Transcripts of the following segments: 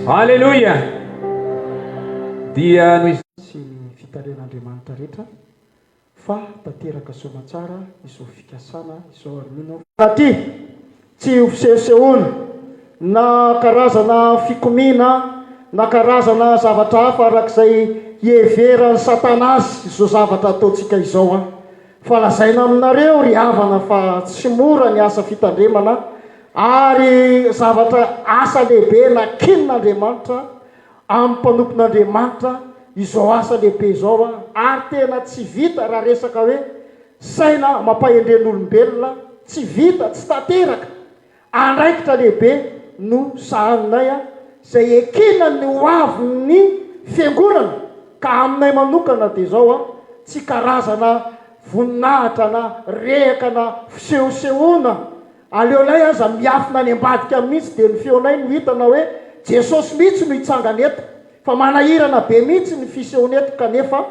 Aleloia! Dia noho izany. Sy ny fitarihan'Andriamanitra rehetra fa tanteraka soamatsara izao fikasana izao ary mino aho fa Ity tsy ho fisehosehoana na karazana fikomiana na karazana zavatra hafa araka izay hiheveran'i Satana azy izao zavatra ataontsika izao an! Fa lazaina aminareo ry havana fa tsy mora ny asa fitandremana ary zavatra asa lehibe nankinin'Andriamanitra amin'ny mpanompon'Andriamanitra izao asa lehibe izao ary tena tsy vita raha resaka hoe saina amam-pahendren'olombelona, tsy vita, tsy tanteraka. Andraikitra lehibe no sahaninay izay ekena ny ho avin'ny fiangonana ka aminay manokana dia izao tsy karazana voninahitra na rehaka na fisehosehoana aleonay aza miafina any ambadika mihitsy dia ny feonay no hita na hoe Jesosy mihitsy no hitsangana eto fa manahirana be mihitsy ny fisehoana eto kanefa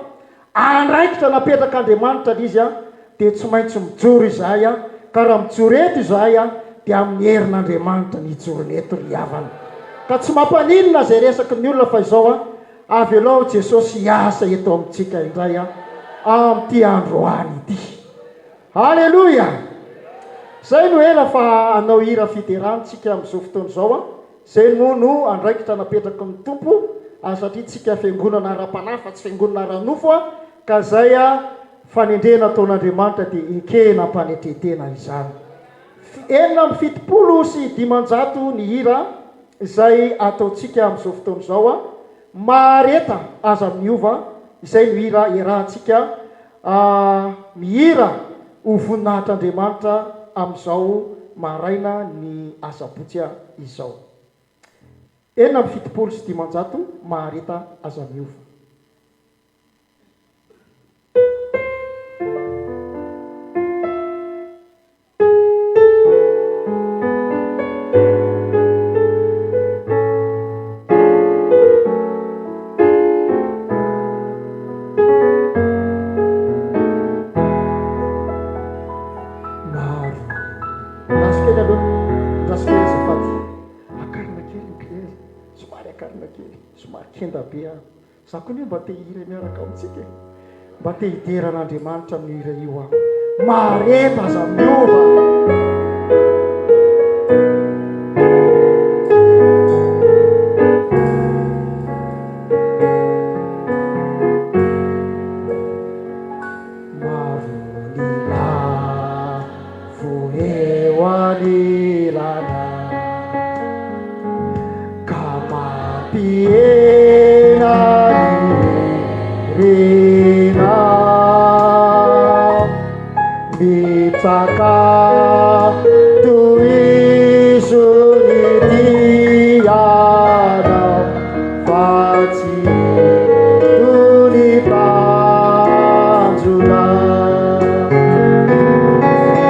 Andraikitra napetrak'Andriamanitra ilay izy dia tsy maintsy mijoro izahay ka raha mijoro eto izahay dia amin'ny herin'Andriamanitra ny hijorona eto ry havana. Ka tsy mampaninona izay resaky ny olona fa izao avelao Jesosy hiasa eto amintsika indray amin'ity androany ity. Aleloia! Izay no ela fa hanao hira fiderana tsika amin'izao fotoana izao. Izay moa no andraikitra napetraky ny Tompo ary satria tsika fiangonana ara-panahy fa tsy fiangonana ara-nofo ka izay fanendrena ataon'Andriamanitra dia ekena am-panetren-tena izany. 576 ny hira izay ataontsika amin'izao fotoana izao. Mahareta aza miova, izay no hira iarahantsika mihira ho voninahitr'Andriamanitra amin'izao maraina ny asabotsy izao. 576 Mahareta aza miova. Maro. Andraso kely aloha. Andraso kely azafady. Akarina kely ny clé. Somary akarina kely. Somary kenda be aho. Za koa anie mba te hihira miaraka amintsika e. Mba te hidera an'Andriamanitra amin'io hira io aho. Mahareta aza miova. Maro ny lavo eo anilana ka mampihena ny herina. Mitsaka tohizo ny dianao fa tsy eto ny tanjona.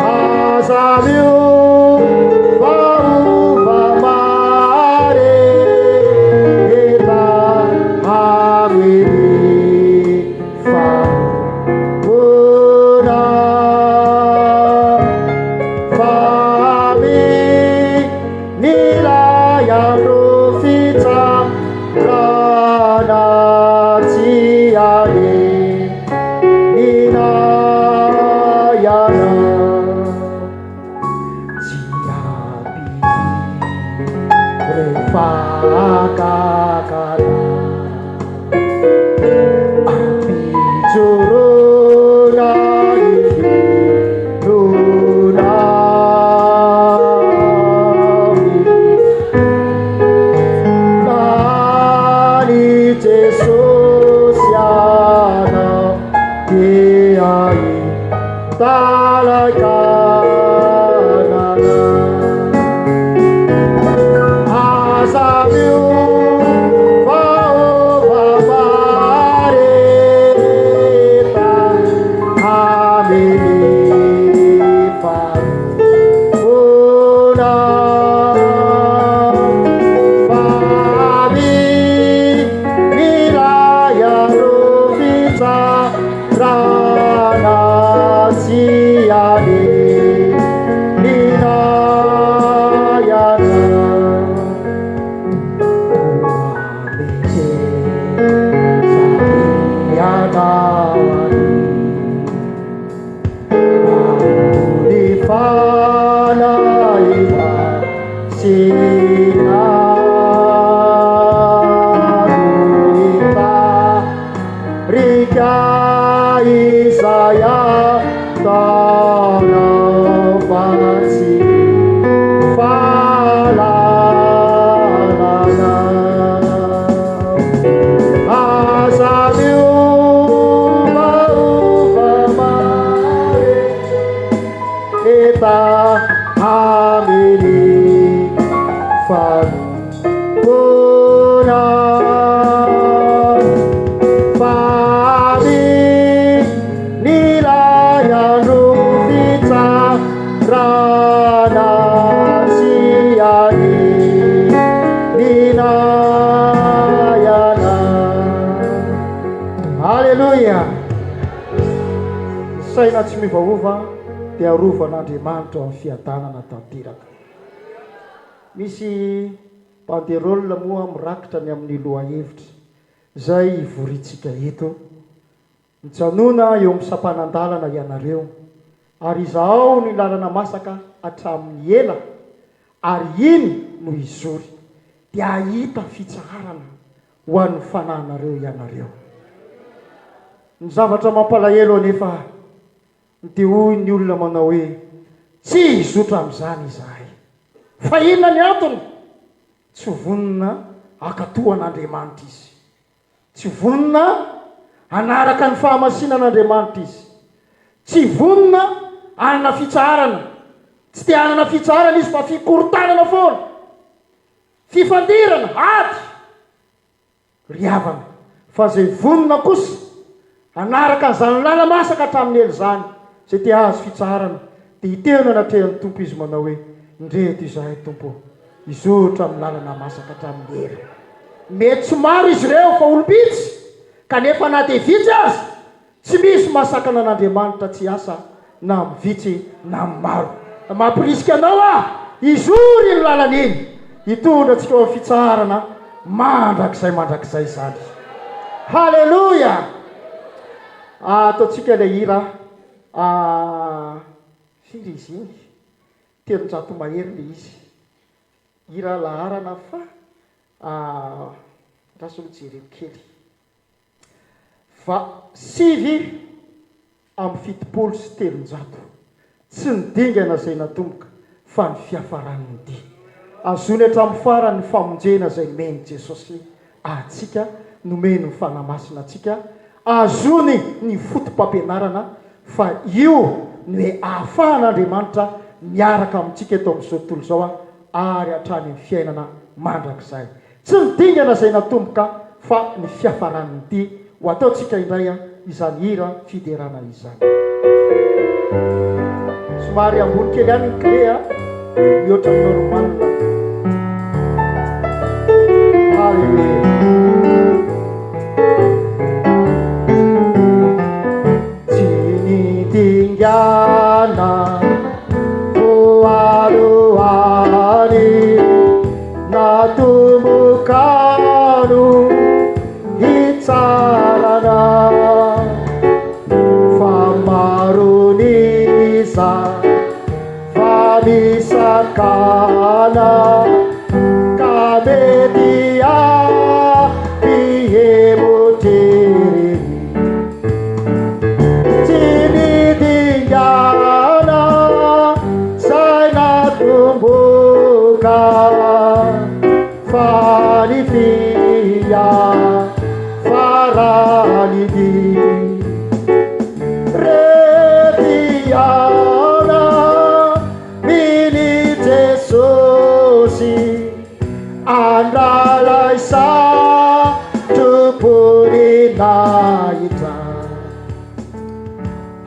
Aza miovaova mahareta amin'ny fanompoana fa amin'ilay andro fitsarana tsy haninina ianao. Tsy ampy rehefa akakana. Ampijoroana ny finoana. Ny Jesosy anao dia Talakanana. Aza miovaova. Fahamasinana no hitarika izay ataonao fa tsy fahalalana. Aza miovaova mahita amin'ny fanompoana fa amin'ilay andro fitsarana tsy haninina ianao. Aleloia! Ny saina tsy miovaova dia arovan'Andriamanitra ao amin'ny fiadanana tanteraka. Misy banderole moa mirakitra ny amin'ny lohahevitra izay hivoriantsika eto. Mijanona eo amin'ny sampanan-dalana ianareo, ary izahao ny lalana masaka hatramin'ny ela, ary iny no hizory, dia hahita fitsaharana ho an'ny fanahinareo ianareo. Ny zavatra mampalahelo anefa dia hoy ny olona manao hoe, Tsy hizotra amin'izany izahay. Fa inona ny antony? Tsy vonona hankatò an'Andriamanitra izy. Tsy vonona hanaraka ny fahamasinan'Andriamanitra izy. Tsy vonona hanana fitsaharana. Tsy te hanana fitsaharana izy fa fikorontanana foana. Fifandirana, ady. Ry havana, fa izay vonona kosa hanaraka an'izany lala-masaka hatramin'ny ela izany, izay te hahazo fitsaharana, dia hiteny anatrehan'ny Tompo izy manao hoe, Indreto izahay, Tompo ô, hizotra amin'ny lalana masaka hatramin'ny ela. Mety tsy maro izy ireo fa olom-bitsy, kanefa na dia vitsy aza, Tsy misy mahasakana an'Andriamanitra tsy hiasa na amin'ny vitsy na amin'ny maro. Mampirisika anao aho hizory iny lalana iny, hitondra antsika ho amin'ny fitsaharana mandrakizay mandrakizay izany. Haleloia! Ataontsika ilay hira, firy izy iny? 300 mahery ilay izy. Hira laharana fa, andraso aloha jereko kely. Va 379. Tsy ny dingana izay natomboka fa ny fiafaran'ny dia. Azony hatramin'ny farany ny famonjena izay nomen'i Jesosy antsika, nomeny ny Fanahy Masina antsika, azony ny foto-pampianarana fa io no hoe ahafahan'Andriamanitra miaraka amintsika eto amin'izao tontolo izao ary hatrany amin'ny fiainana mandrakizay. Tsy ny dingana izay natomboka fa ny fiafaran'ny dia. Ho ataontsika indray izany hira fiderana izany. Somary ambony kely ihany ny clé a, mihoatra ny normal. Haleloia. Tsy ny dingana voalohany Natomboka no hitsarana fa maro ny zava-misakana ka mety hampihemotr'ireny. Tsy ny dingana zay natomboka fa ny fiafarany dia Retiana mini Jesosy Andralay satroboninahitra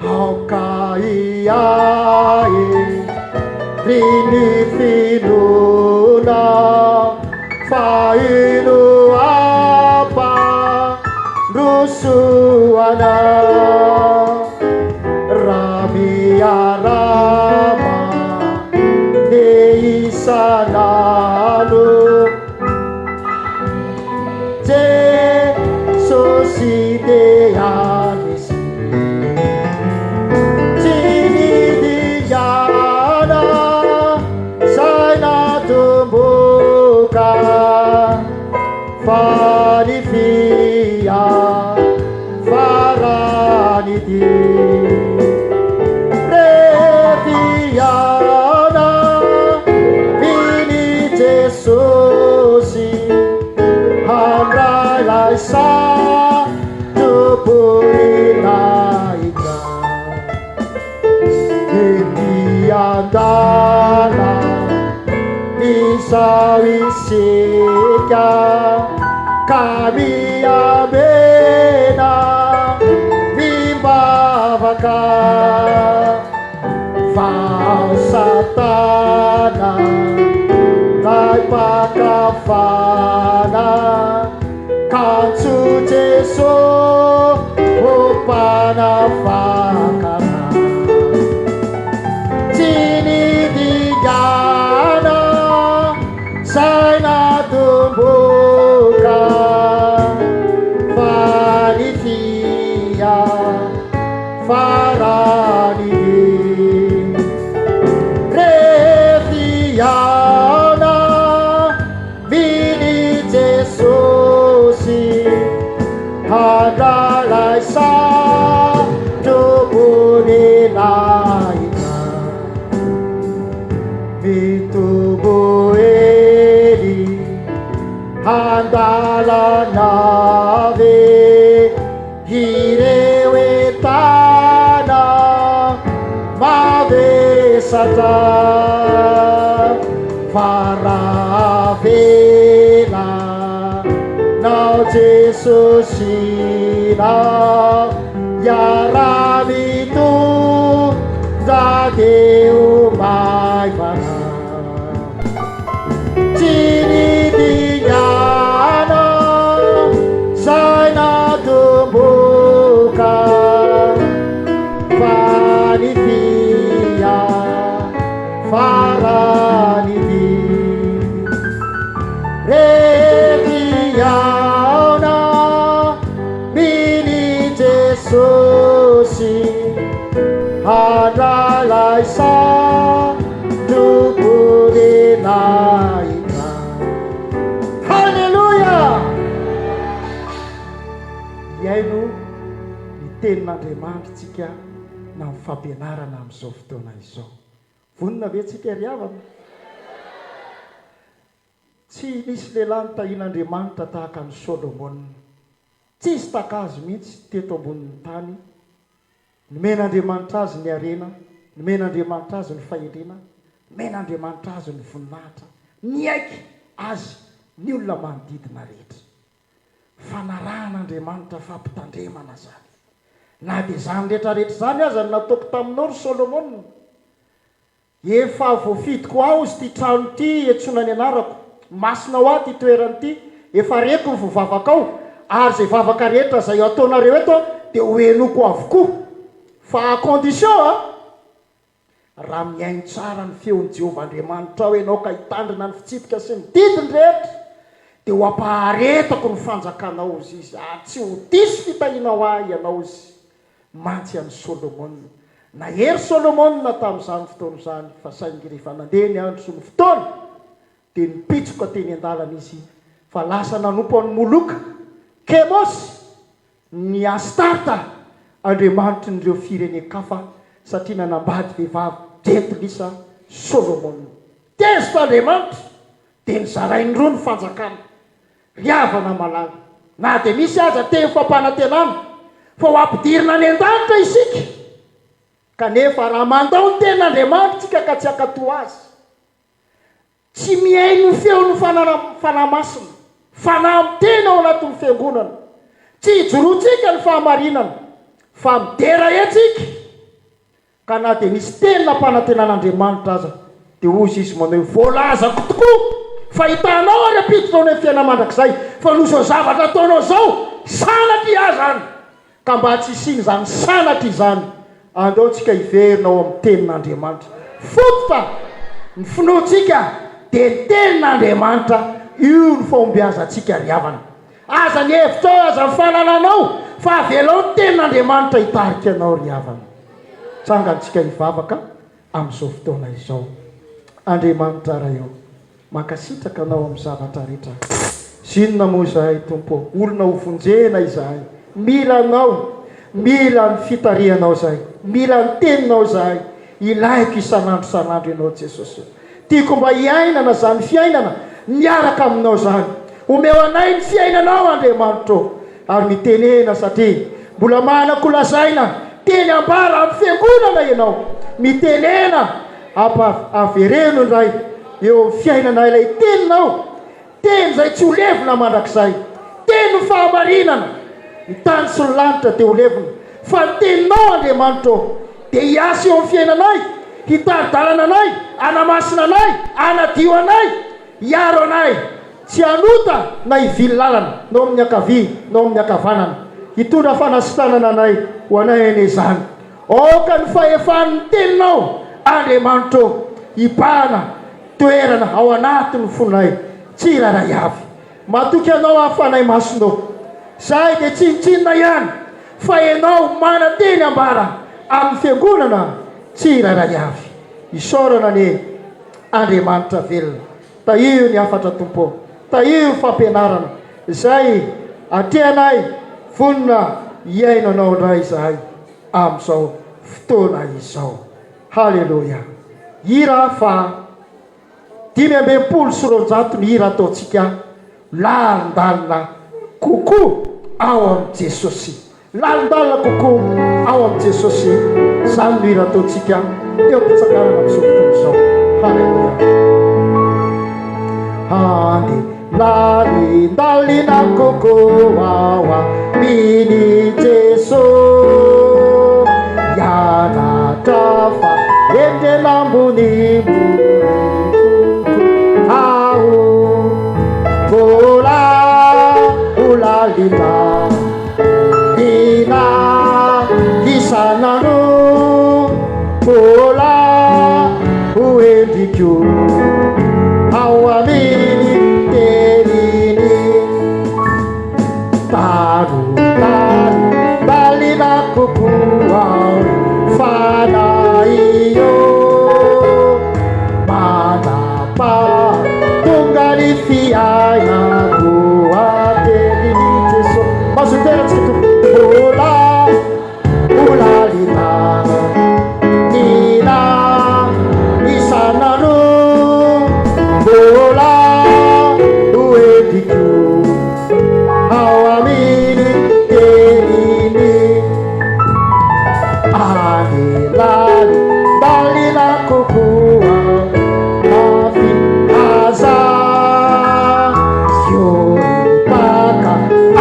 Aoka hiahy ry ny finoana Fa ino ampandrosoana Raha miarahaba Dia isan'andro Jesosy dia misy Tsy ny dingana zay natomboka. satroboninahitra. Ety an-dalana izao isika ka miambena mimbavaka fa ao Satana lay mpakafana ka antso Jeso ho mpanafakana. Tsy ny dingana zay natomboka fa ny fia farany Rehefihaona mini Jesosy Handralay satroboninahitra Mitombo eny andalana ve Ireo entana mavesatra fa raha avela nao Jesosy nao hiara-mitondra dia ho maivana. Tsy ny dingana zay natomboka fa ny fia farany ity. Rehefihaona mini Jesosy handralay Satroboninahitra. Haleloia! Hihaino ny tenin'Andriamanitra tsika na ny fampianarana amin'izao fotoana izao. Vonona ve tsika ry havana? Tsy nisy lehilahy notahian'Andriamanitra tahaka an'i Solomona. Tsisy tahaka azy mihitsy teto ambonin'ny tany. Nomen'Andriamanitra azy ny harena, nomen'Andriamanitra azy ny fahendrena, nomen'Andriamanitra azy ny voninahitra. Niaiky azy ny olona manodidina rehetra. Fanarahan'Andriamanitra fampitandremana izany. Na dia izany rehetra rehetra izany aza no nataoko taminao, ry Solomona, Efa voafidiko ho azy ity trano ity hiantsoana ny anarako. Masina ho ahy ity toerana ity. Efa reko ny vovavakao, ary izay vavaka rehetra izay ataonareo eto dia ho henoko avokoa. Fa à condition an! Raha mihaino tsara ny feon'i Jehovah Andriamanitrao ianao ka hitandrina ny fitsipika sy ny didiny rehetra, dia ho ampaharetako ny fanjakanao, hozy izy, ary tsy ho diso fitahiana ho ahy ianao, hozy. mantsy an'i Solomona. Nahery Solomona tamin'izany fotoana izany, fa saingy rehefa nandeha ny andro sy ny fotoana, dia nipitsoka teny an-dalana izy fa lasa nanompo an'i Moloka, Kemosy, ny Astarta, andriamanitrin'ireo firenen-kafa, satria nanambady vehivavy jentilisa Solomona. Tezitra Andriamanitra, dia nozarainy roa ny fanjakana. Ry havana malala, na dia misy aza teny fampanantenana fa ho ampidirina any an-danitra isika, kanefa raha mandao ny tenin'Andriamanitra isika ka tsy hankatò azy, tsy mihaino ny feon'ny Fanahy Masina, Fanahy miteny ao anatin'ny Fiangonana, tsy ijoroantsika ny fahamarinana, fa midera etsika, Ka na dia nisy teny nampanantenan'Andriamanitra aza, dia hozy Izy manao hoe, Voalazako tokoa fa hitanao ary hampiditra ao amin'ny fiainana mandrakizay, fa noho izao zavatra ataonao izao, sanatria ahy izany! Ka mba tsy hisian'izany sanatria izany, andao tsika hiverina ao amin'ny Tenin'Andriamanitra. Fototra ny finoantsika dia ny Tenin'Andriamanitra, io no fahombiazantsika ry havana. Aza ny hevitrao, aza ny fahalalanao, fa avelao ny Tenin'Andriamanitra hitarika anao ry havana. Tsangantsika hivavaka amin'izao fotoana izao. Andriamanitra Ray ô, mankasitraka Anao amin'ny zavatra rehetra. Zinona moa izahay Tompo ô, olona ho vonjena izahay. Mila Anao, mila ny fitarihanao izahay, mila ny Teninao izahay. Ilaiko isan'andro isan'andro Ianao Jesosy ô. Tiako mba hiainana izany fiainana miaraka Aminao izany. Omeo anay ny fiainanao Andriamanitra ô, ary mitenena satria mbola manan-kolazaina teny ambara amin'ny fiangonana Ianao. Mitenena, ampa avereno indray eo amin'ny fiainana ilay teninao, teny izay tsy ho levona mandrakizay, tenin'ny fahamarinana. Ny tany sy ny lanitra dia ho levona, fa ny teninao Andriamanitra ô dia hiasa eo amin'ny fiainanay, hitari-dalana anay, hanamasina anay, hanadio anay. Hiaro anay tsy hanota na hivily lalana na ao amin'ny ankavia na ao amin'ny ankavanana. Hitondra fanasitranana anay ho anay anie izany. Aoka ny fahefan'ny Teninao, Andriamanitra ô, hibahana toerana ao anatin'ny fonay tsirairay avy. Matoky Anao aho Fanahy Masina ô. Izahay dia tsinontsinona ihany fa Ianao manan-teny ambara amin'ny Fiangonana tsirairay avy. Isaorana anie. Andriamanitra velona. Tahio ny hafatra Tompo ô. Tahio ny fampianarana izay atrehanay vonona hihaino Anao indray izahay amin'izao fotoana izao. Haleloia. Hira faha 265 ny hira ataontsika lalindalina kokoa ao amin'i Jesosy. Lalindalina kokoa ao amin'i Jesosy. Izany no hira ataontsika eo am-pitsanganana amin'izao fotoana izao. Haleloia. Handeha lalindalina kokoa ao amin'i Jesosy. Hianatra fa endrena ambonimbony kokoa aho. Mbola ho lalina. Ina isan'andro mbola ho endriko ao amin'ny teniny. Tarotaro dalina kokoa ao fanahy io. Manapa tonga ny fiainako atenin'i Jeso. Mazotoa tsika Tompo. Mbola mbola lina lina isan'andro mbola ho endriko ao amin'ny teniny. Any lali dalina kokoa mafy aza Hiorim-paka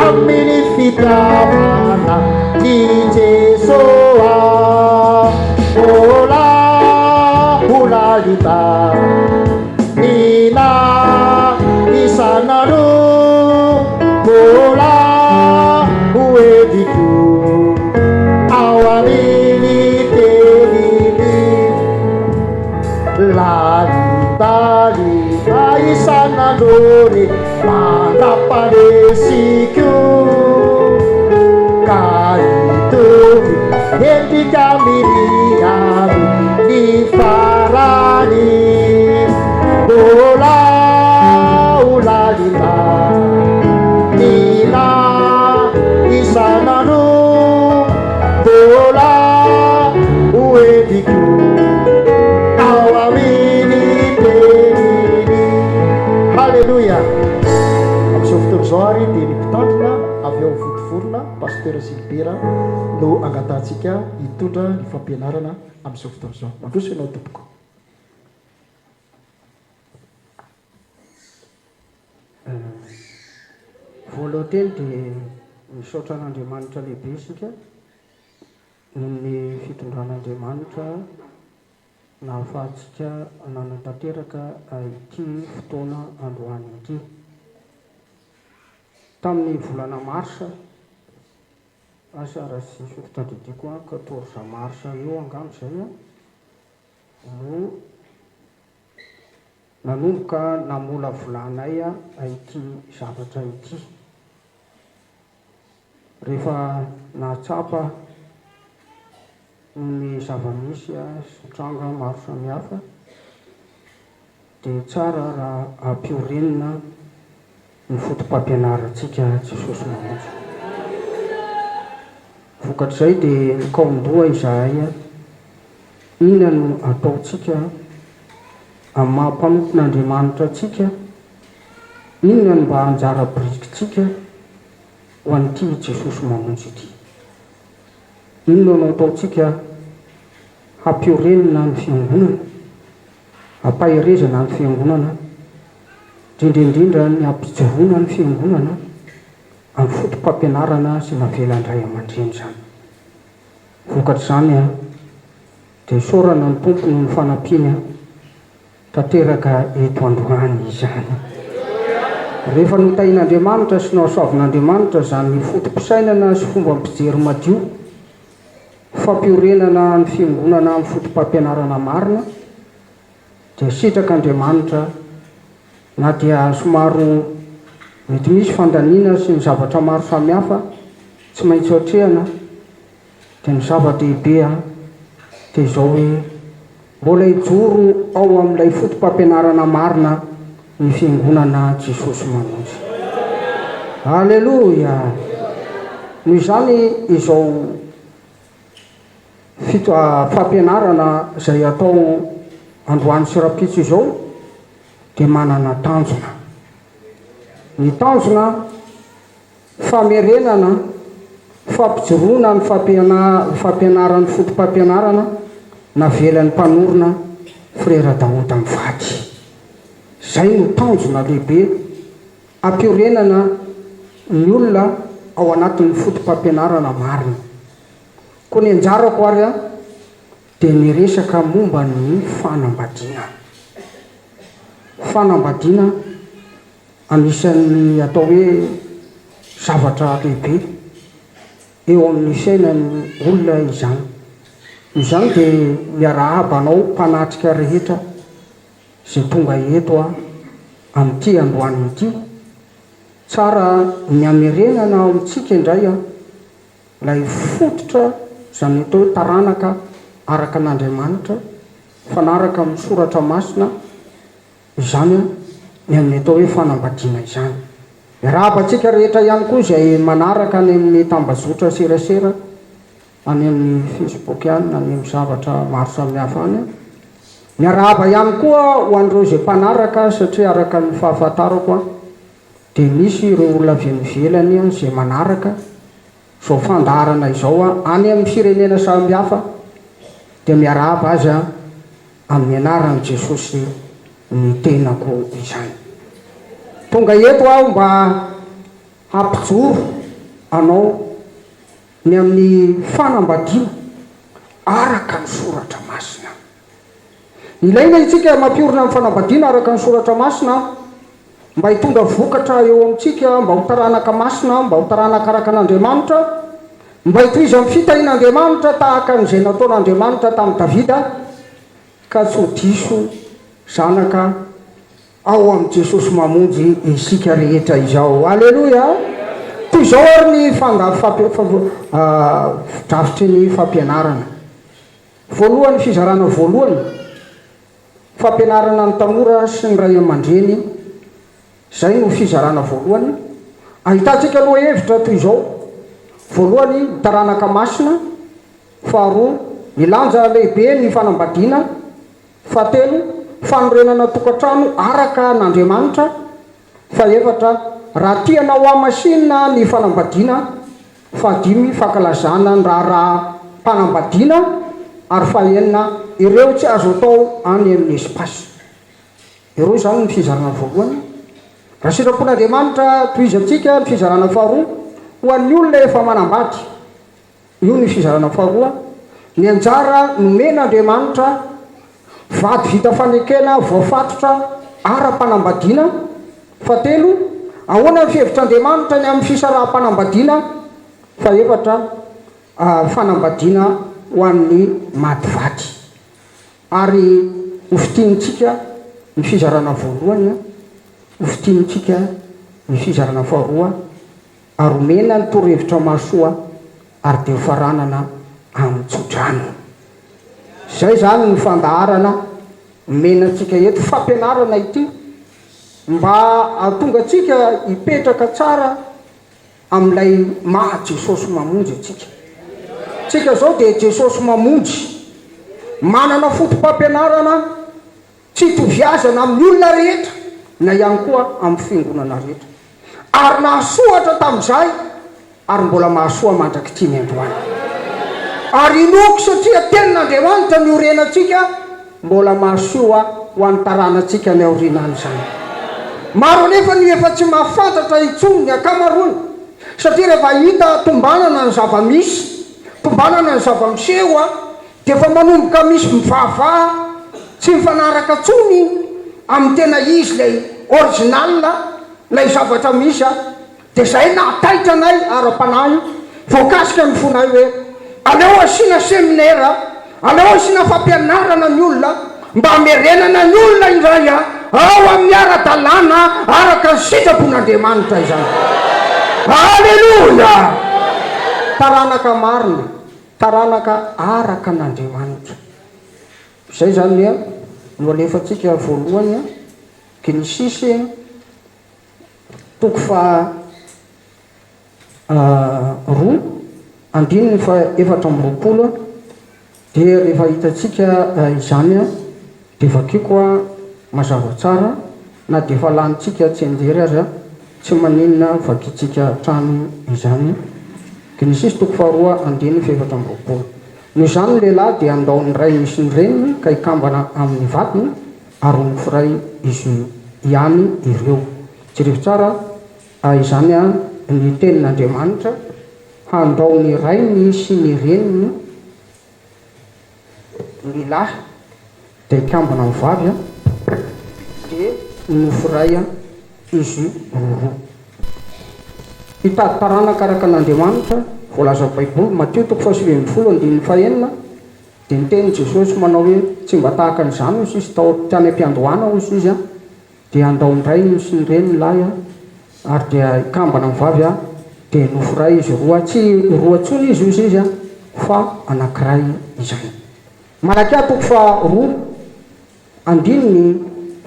amin'ny fitiavana i Jesoa. Mbola ho lalina nina isan'andro, mbola ho endriko ao amin'ny teniny. Lalindalina isan'andro re mandra-pandresiko ka hitovy endrika amin'ny amin'ny farany. Mbola ho lalina nina isan'andro, mbola ho endriko ao amin'ny teniny. Haleloia! Amin'izao fotoana izao ary dia ny mpitandrina avy ao Vontovorona, Pasteur Gilbert no angatahantsika hitondra ny fampianarana amin'izao fotoana izao. Mandroso ianao tompoko. Voalohan-teny dia misaotra an'Andriamanitra lehibe isika noho ny fitondran'Andriamanitra nahafahantsika nanatanteraka ity fotoana androany ity. Tamin'ny volana marsa, asa raha tsy diso fitadidiako an, quatorze mars eo angamba izay an, no nanomboka namolavolanay ity zavatra ity. Rehefa nahatsapa ny zava-misy sy tranga maro samihafa dia tsara raha ampiorenina ny fotopampianarantsika Jesosy Mamonjy. Vokatr'izay dia nikaon-doha izahay inona no ataontsika amin'ny maha mpanompon'Andriamanitra antsika. Inona no mba anjara birikintsika ho an'ity Jesosy Mamonjy ity? Inona no ataontsika hampiorenina ny fiangonana, hampaherezana ny fiangonana, indrindra indrindra ny hampijoroana ny fiangonana amin'ny foto-pampianarana izay navelan-dray aman-dreny izany. Vokatr'izany dia isaorana ny Tompo noho ny fanampiany tanteraka eto androany izany. Rehefa notahian'Andriamanitra sy nohasoavin'Andriamanitra izany foto-pisainana sy fombam-pijery madio, fampiorenana ny fiangonana amin'ny foto-pampianarana marina, dia sitrak'Andriamanitra na dia somary mety misy fandaniana sy ny zavatra maro samihafa tsy maintsy atrehana, Dia ny zava-dehibe an, dia izao hoe, mbola hijoro ao amin'ilay foto-pampianarana marina ny Fiangonana Jesosy Mamonjy. Aleloia! Noho izany izao fito fampianarana izay atao androany sy rahampitso izao dia manana tanjona. Ny tanjona Famerenana, fampijoroana ny fampianaran'ny fotopampianarana navelan'ny mpanorina Frera Daoda mivady. Izay no tanjona lehibe hampiorenana ny olona ao anatin'ny fotopampianarana marina. Koa ny anjarako ary dia ny resaka momba ny fanambadiana. Fanambadiana. Anisan'ny atao hoe zavatra lehibe eo amin'ny fiainan'ny olona izany. Noho izany dia miarahaba anao mpanatrika rehetra izay tonga eto amin'ity androany ity. Tsara ny hamerenana ao amintsika indray ilay fototra izany atao hoe taranaka araka an'Andriamanitra, mifanaraka amin'ny soratra masina. Izany ny amin'ny atao hoe fanambadiana izany. Miarahaba antsika rehetra ihany koa izay manaraka any amin'ny tambazotra serasera, any amin'ny Facebook any na any amin'ny zavatra maro samihafa any. Miarahaba ihany koa ho an'ireo izay mpanaraka satria araka ny fahafantarako dia misy ireo olona avy any ivelany izay manaraka izao fandaharana izao any amin'ny firenena samihafa dia miarahaba azy amin'ny anaran'i Jesosy ny tenako izany. Tonga eto aho mba hampijoro anao ny amin'ny fanambadiana araka ny Soratra Masina. Ilaina isika mampiorina ny fanambadiana araka ny Soratra Masina mba hitondra vokatra eo amintsika, mba ho taranaka masina, mba ho taranaka araka an'Andriamanitra, mba hitohizan'ny fitahian'Andriamanitra tahaka an'izay nataon'Andriamanitra tamin'i Davida, ka tsy ho diso zanaka ao amin'i Jesosy mamonjy isika rehetra izao. Aleloia! Toy izao ary ny fanda, drafitry ny fampianarana. Voalohany, fizarana voalohany. Fampianarana ny tanora sy ny ray aman-dreny, izay no fizarana voalohany. Ahitantsika lohahevitra toy izao, voalohany, ny taranaka masina, faharoa, ny lanja lehibe ny fanambadiana, fahatelo, fanorenana tokantrano araka an'Andriamanitra, Fahefatra, raha tiana hohamasinina ny fanambadiana. Fahadimy, fankalazana ny raharaham-panambadiana. Ary fahenina, ireo tsy azo atao any amin'ny espace. Ireo izany ny fizarana voalohany. Raha sitrapon'Andriamanitra, tohizantsika ny fizarana faharoa ho an'ny olona efa manambady. Io ny fizarana faharoa, ny anjara nomen'Andriamanitra, vady vita fanekena voafatotra ara-panambadiana. Fahatelo, ahoana ny fihevitr'Andriamanitra ny amin'ny fisaraham-panambadiana? Fahefatra, fanambadiana ho an'ny maty vady. Ary ho fintinintsika ny fizarana voalohany, ho fintinintsika ny fizarana faharoa. Ary omena ny torohevitra mahasoa ary dia hofaranana amin'ny tsodrano. Izay izany ny fandaharana omena antsika eto, fampianarana ity mba hahatonga antsika hipetraka tsara amin'ilay maha Jesosy mamonjy antsika. Tsika izao dia Jesosy mamonjy, manana foto-pampianarana tsy itoviazana amin'ny olona rehetra. na ihany koa amin'ny fiangonana rehetra. Ary nahasoa hatra tamin'izay ary mbola mahasoa mandrak'ity ny androany. Ary inoako satria tenin'Andriamanitra niorenantsika mbola mahasoa ho an'ny taranantsika any aoriana any izany. Maro anefa ny efa tsy mahafantatra intsony ny ankamaroany satria rehefa hita tombanana ny zava-misy, tombanana ny zava-miseho dia efa manomboka misy mivavaha tsy mifanaraka intsony amin'ny tena izy ilay original ilay zavatra misy a! Dia izay nahataitra anay ara-panahy, voakasika ny fonay hoe aleo asiana seminera, aleo asiana fampianarana ny olona mba hamerenana ny olona indray ao amin'ny ara-dalàna araka ny sitrapon'Andriamanitra izany. Aleloia! Taranaka marina, taranaka araka an'Andriamanitra. Izay izany no alefantsika voalohany, Genesisy. Toko faha roa, andininy faha 24, dia rehefa hitantsika izany dia vakiko mazava tsara, na dia efa lanintsika tsianjery aza, tsy maninona vakintsika hatrany izany. Genesisy toko faharoa andininy faha 24. Noho izany ny lehilahy dia handao ny rainy sy ny reniny ka hikambana amin'ny vadiny, ary ho noforay izy ihany ireo. Jerevo tsara izany ny tenin'Andriamanitra, handao ny rainy sy ny reniny ny lahy dia hikambana amin'ny vavy dia ho noforay izy roroa. Hitady taranaka araka an'Andriamanitra, voalazan'ny Baiboly, Matio toko faha-19 andininy fahenina, Dia niteny Jesosy manao hoe, Tsy mba tahaka an'izany hozy izy tao tany am-piandohana hozy izy an, dia handao ny rainy sy ny reniny lahy an, ary dia hikambana amin'ny vavy an, dia nofo iray izy roa, tsy roa intsony izy hozy izy an, fa anankiray izany. Malakia toko faharoa andininy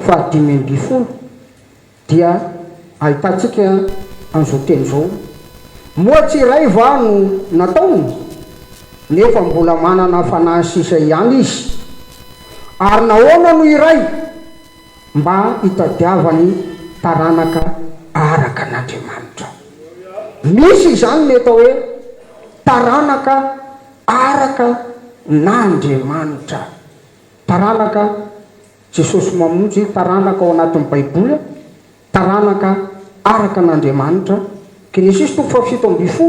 faha-15. Dia ahitantsika an'izao teny izao, Moa tsy iray va no nataony? Nefa mbola manana fanahy sisa ihany izy. Ary nahoana no iray? Mba hitadiavany taranaka araka an'Andriamanitra. Misy izany ny atao hoe taranaka araka n'Andriamanitra. Taranaka Jesosy mamonjy taranaka ao anatin'ny Baiboly, taranaka araka an'Andriamanitra, Genesisy toko faha-17,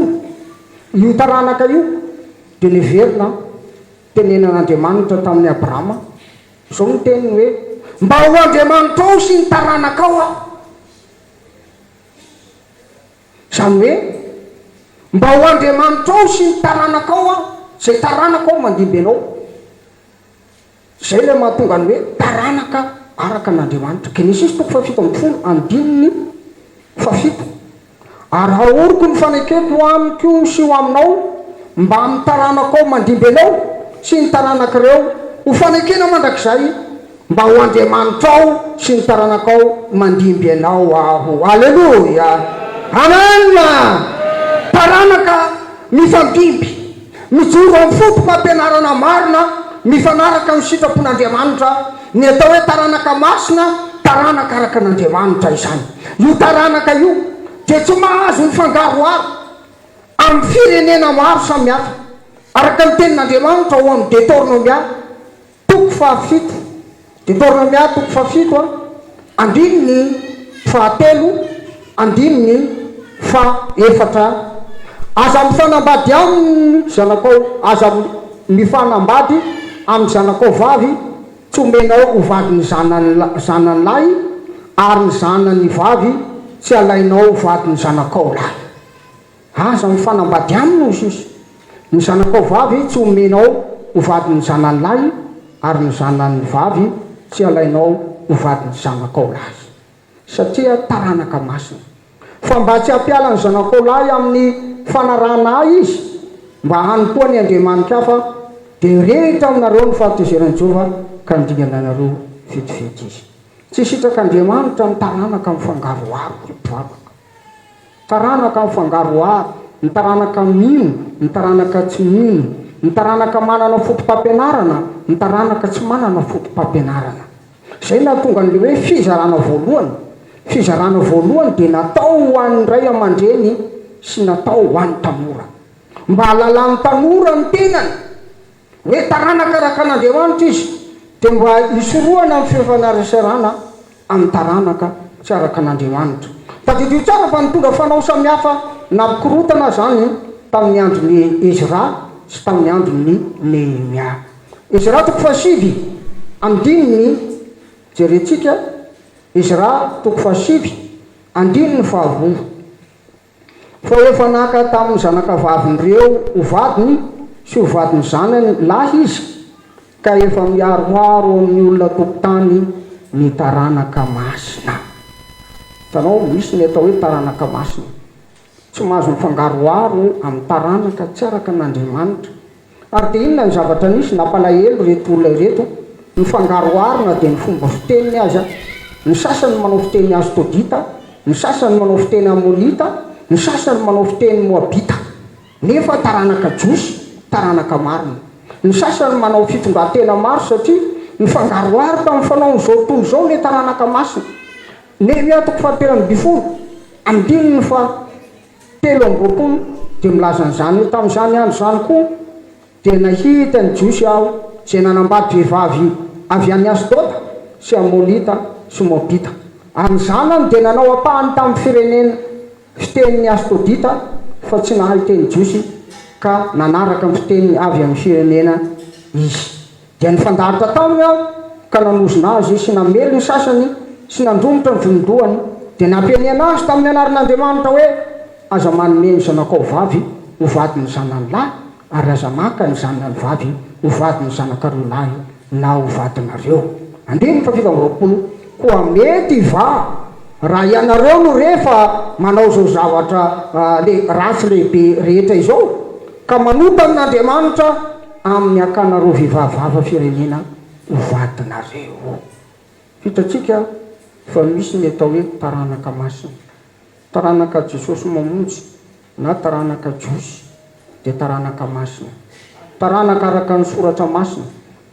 io taranaka io dia neverina tenenan'Andriamanitra tamin'i Abrahama, izao no teniny hoe, Mba ho Andriamanitrao sy ny taranakao aho. Izany hoe, mba ho Andriamanitrao sy ny taranakao aho, izay taranakao mandimby anao. Izay ilay mahatonga ny hoe taranaka araka an'Andriamanitra. Genesisy toko faha-17 andininy fahafito, Ary haoriko ny fanekeko ho amiko sy ho aminao, mbamin'ny taranakao mandimby anao sy ny taranak'ireo, ho fanekena mandrakizay, mba ho Andriamanitrao sy ny taranakao mandimby anao Aho. Aleloia! Amen! Taranaka mifandimby. Mijoro amin'ny fotopampianarana marina mifanaraka amin'ny sitrapon'Andriamanitra ny atao hoe taranaka masina, taranaka araka an'Andriamanitra izany. Io taranaka io dia tsy mahazo mifangaroharo amin'ny firenena maro samihafa, araka ny tenin'Andriamanitra ao amin'ny Detornomia. Toko fahafito, Detornomia toko fahafito andininy fahatelo, andininy fahefatra, Aza mifanambady aminy zanakao, aza mifanambady amin'ny zanakao vavy, tsy omenao ho vadin'ny zanany zanany lahy, ary ny zanany vavy tsy alainao ho vadin'ny zanakao lahy. Aza mifanambady aminy, hoy Jesosy. Ny zanakao vavy tsy homenao ho vadin'ny zanany lahy, ary ny zanany vavy tsy halainao ho vadin'ny zanakao lahy, satria taranaka masina. Fa mba tsy hampiala ny zanakao lahy amin'ny fanarahana Ahy izy, mba hanompoany andriamani-kafa, dia hirehitra aminareo ny fahatezeran'i Jehovah ka handringana anareo vetivety izy. Tsy sitrak'Andriamanitra ny taranaka mifangaroharo, ry mpivavaka. Taranaka mifangaroharo, ny taranaka mino, ny taranaka tsy mino, ny taranaka manana foto-pampianarana, ny taranaka tsy manana foto-pampianarana. Izay nahatonga an'ilay hoe fizarana voalohany. Fizarana voalohany dia natao ho an'ny ray aman-dreny sy natao ho an'ny tanora. Mba hahalalan'ny tanora ny tenany hoe taranaka araka an'Andriamanitra izy, dia mba hisorohana ny fifanaraserana amin'ny taranaka tsy araka an'Andriamanitra. Tadidio tsara fa nitondra fanao samihafa nampikorontana izany tamin'ny andron'i Ezra sy tamin'ny andron'i Nehemia. Ezra toko fahasivy andininy jerentsika Ezra toko fahasivy andininy faharoa. Fa efa naka tamin'ny zanakavavin'ireo ho vadiny sy ho vadin'ny zanany lahy izy, ka efa miharoharo amin'ny olona tompon-tany ny taranaka masina. Hitanao, misy ny atao hoe taranaka masina. Tsy mahazo mifangaroharo amin'ny taranaka tsy araka an'Andriamanitra. Ary dia inona ny zavatra nisy nampalahelo ireto olona ireto? Nifangaroharo na dia ny fomba fiteniny aza, ny sasany manao fiteny Asdodita, ny sasany manao fiteny Amonita, ny sasany manao fiteny Moabita. Nefa taranaka Jiosy, taranaka marina. Ny sasany manao fitondran-tena maro satria nifangaroharo tamin'ny fanaon'izao tontolo izao ilay taranaka masina. Nehemia toko fahatelo ambinifolo, andininy faha. 23 dia milaza an'izany hoe, Tamin'izany andro izany koa dia nahita ny Jiosy aho izay nanambady vehivavy avy any Asdoda sy Amonita sy Moabita. Ary ny zanany dia nanao ampahany tamin'ny firenena fitenin'ny Asdodita fa tsy nahay teny jiosy ka nanaraka ny fiteniny avy amin'ny firenena izy. Dia nifandahatra taminy aho ka nanozona azy sy namely ny sasany sy nandromotra ny volon-dohany, dia nampianiana azy tamin'ny anaran'Andriamanitra hoe, Aza manome ny zanakao vavy ho vadin'ny zanany lahy, ary aza maka ny zanany vavy ho vadin'ny zanakareo lahy na ho vadinareo. Andininy faha-27, Koa mety va raha ianareo no re fa manao izao zavatra ratsy lehibe rehetra izao, ka manota amin'Andriamanitra amin'ny hakanareo vehivavy hafa firenena ho vadinareo. Hitantsika fa misy ny atao hoe taranaka masina. Taranaka Jesosy Mamonjy na taranaka Jiosy dia taranaka masina. Taranaka araka ny Soratra Masina,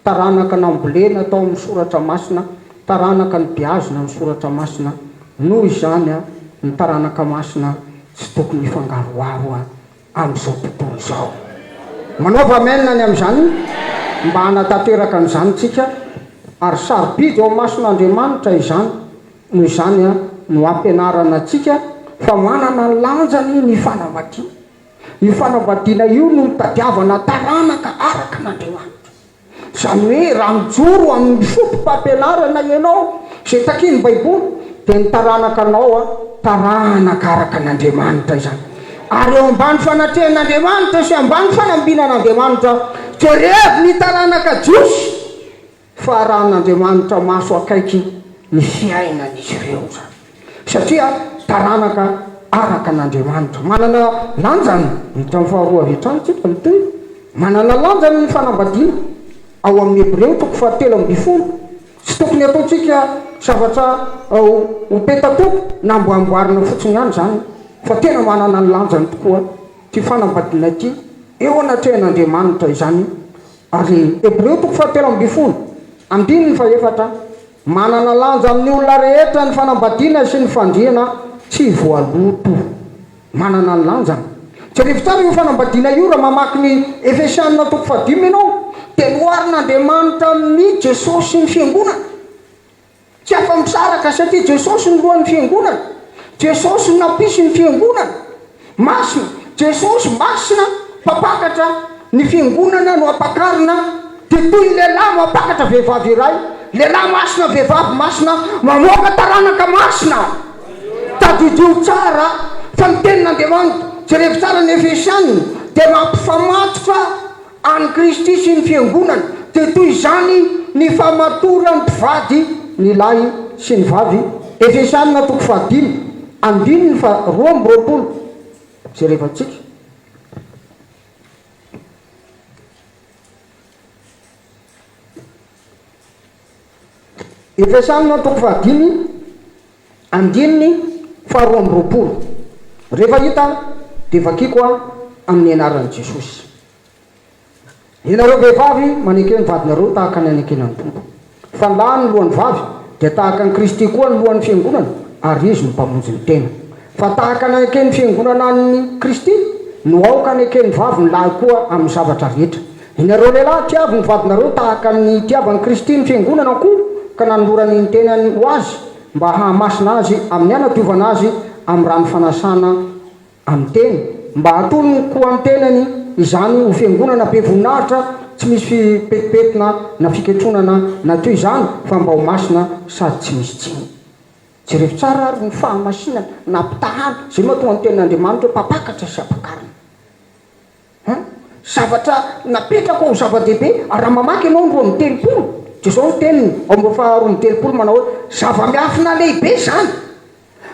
taranaka nambolena tao amin'ny Soratra Masina, taranaka nobeazina ny Soratra Masina. Noho izany, ny taranaka masina tsy tokony hifangaroharo amin'izao tontolo izao. Manaova amen ny amin'izany mba hanatanteraka an'izany tsika, ary sarobidy eo imason'Andriamanitra izany, noho izany no ampianarana antsika fa manana ny lanjany ny fanambadiana. Io fanambadiana io no nitadiavana taranaka araka an'Andriamanitra. Izany hoe raha mijoro amin'ny foto-pampianarana ianao izay takian'ny Baiboly dia ny taranaka anao taranaka araka an'Andriamanitra izany. Ary eo ambany fanatrehan'Andriamanitra sy ambany fanambinan'Andriamanitra, jerevo ny taranaka Jiosy fa arahan'Andriamanitra maso akaiky ny fiainan'izy ireo izany. Satria taranaka araka an'Andriamanitra. Manana lanjany, miditra amin'ny faharoa avy hatrany tsika, mitohy. Manana lanjany ny fanambadiana ao amin'ny Hebreo toko fahatelo ambinifolo. Tsy tokony hataontsika zavatra ho petatoko na amboamboarina fotsiny ihany izany, fa tena manana ny lanjany tokoa ity fanambadiana ity eo anatrehan'Andriamanitra izany. Ary Hebreo toko fahatelo ambinifolo, andininy fahefatra. Manana lanja amin'ny olona rehetra ny fanambadiana sy ny fandriana tsy voaloto. Manana ny lanjany. Jerevo tsara io fanambadiana io raha mamaky ny Efesianina toko fahadimy ianao dia noharin'Andriamanitra amin'i Jesosy sy ny fiangonana. Tsy afa-misaraka satria Jesosy no lohan'ny fiangonana. Jesosy no nampisy ny fiangonana. Masina, Jesosy masina mpampakatra ny fiangonana no ampakarina dia toy ny lehilahy mampakatra vehivavy iray, lehilahy masina vehivavy masina mamoaka taranaka masina. Tadidio tsara fa ny tenin'Andriamanitra, jerevo tsara ny Efesiana dia mampifamatotra An'i Kristy sy ny Fiangonany, dia toy izany ny famatoran'ny mpivady ny lahy sy ny vavy, Efesiana toko fahadimy, andininy faha 22, jerevantsika. Efesiana toko fahadimy, andininy faha 22. Rehefa hita dia vakiko amin'ny anaran'i Jesosy. Ianareo vehivavy, maneke ny vadinareo tahaka ny anekena ny Tompo. Fa ny lahy no lohan'ny vavy, dia tahaka an'i Kristy koa ny lohan'ny fiangonana. ary izy no Mpamonjy ny tena. Fa tahaka ny aneken'ny Fiangonana an'i Kristy, no aoka haneken'ny vavy ny lahy koa amin'ny zavatra rehetra. Ianareo lehilahy, tiavo ny vadinareo tahaka ny itiavan'i Kristy ny Fiangonana koa, ka nanolorany ny tenany ho azy, mba hahamasina azy amin'ny hanadiovana azy amin'ny rano fanasana amin'ny teny, mba hatolony koa ny tenany izany ho Fiangonana be voninahitra, tsy misy fipetipetina na fiketronana na toy izany, fa mba ho masina sady tsy misy tsiny. Jerevo tsara ary ny fahamasinana nampitahana, izay mahatonga ny tenin'Andriamanitra hoe mpampakatra sy ampakarina. An! Zavatra napetraka ho zava-dehibe, ary raha mamaky ianao ny 32, dia izao ny teniny ao amin'ny faha 32 manao hoe, Zava-miafina lehibe izany,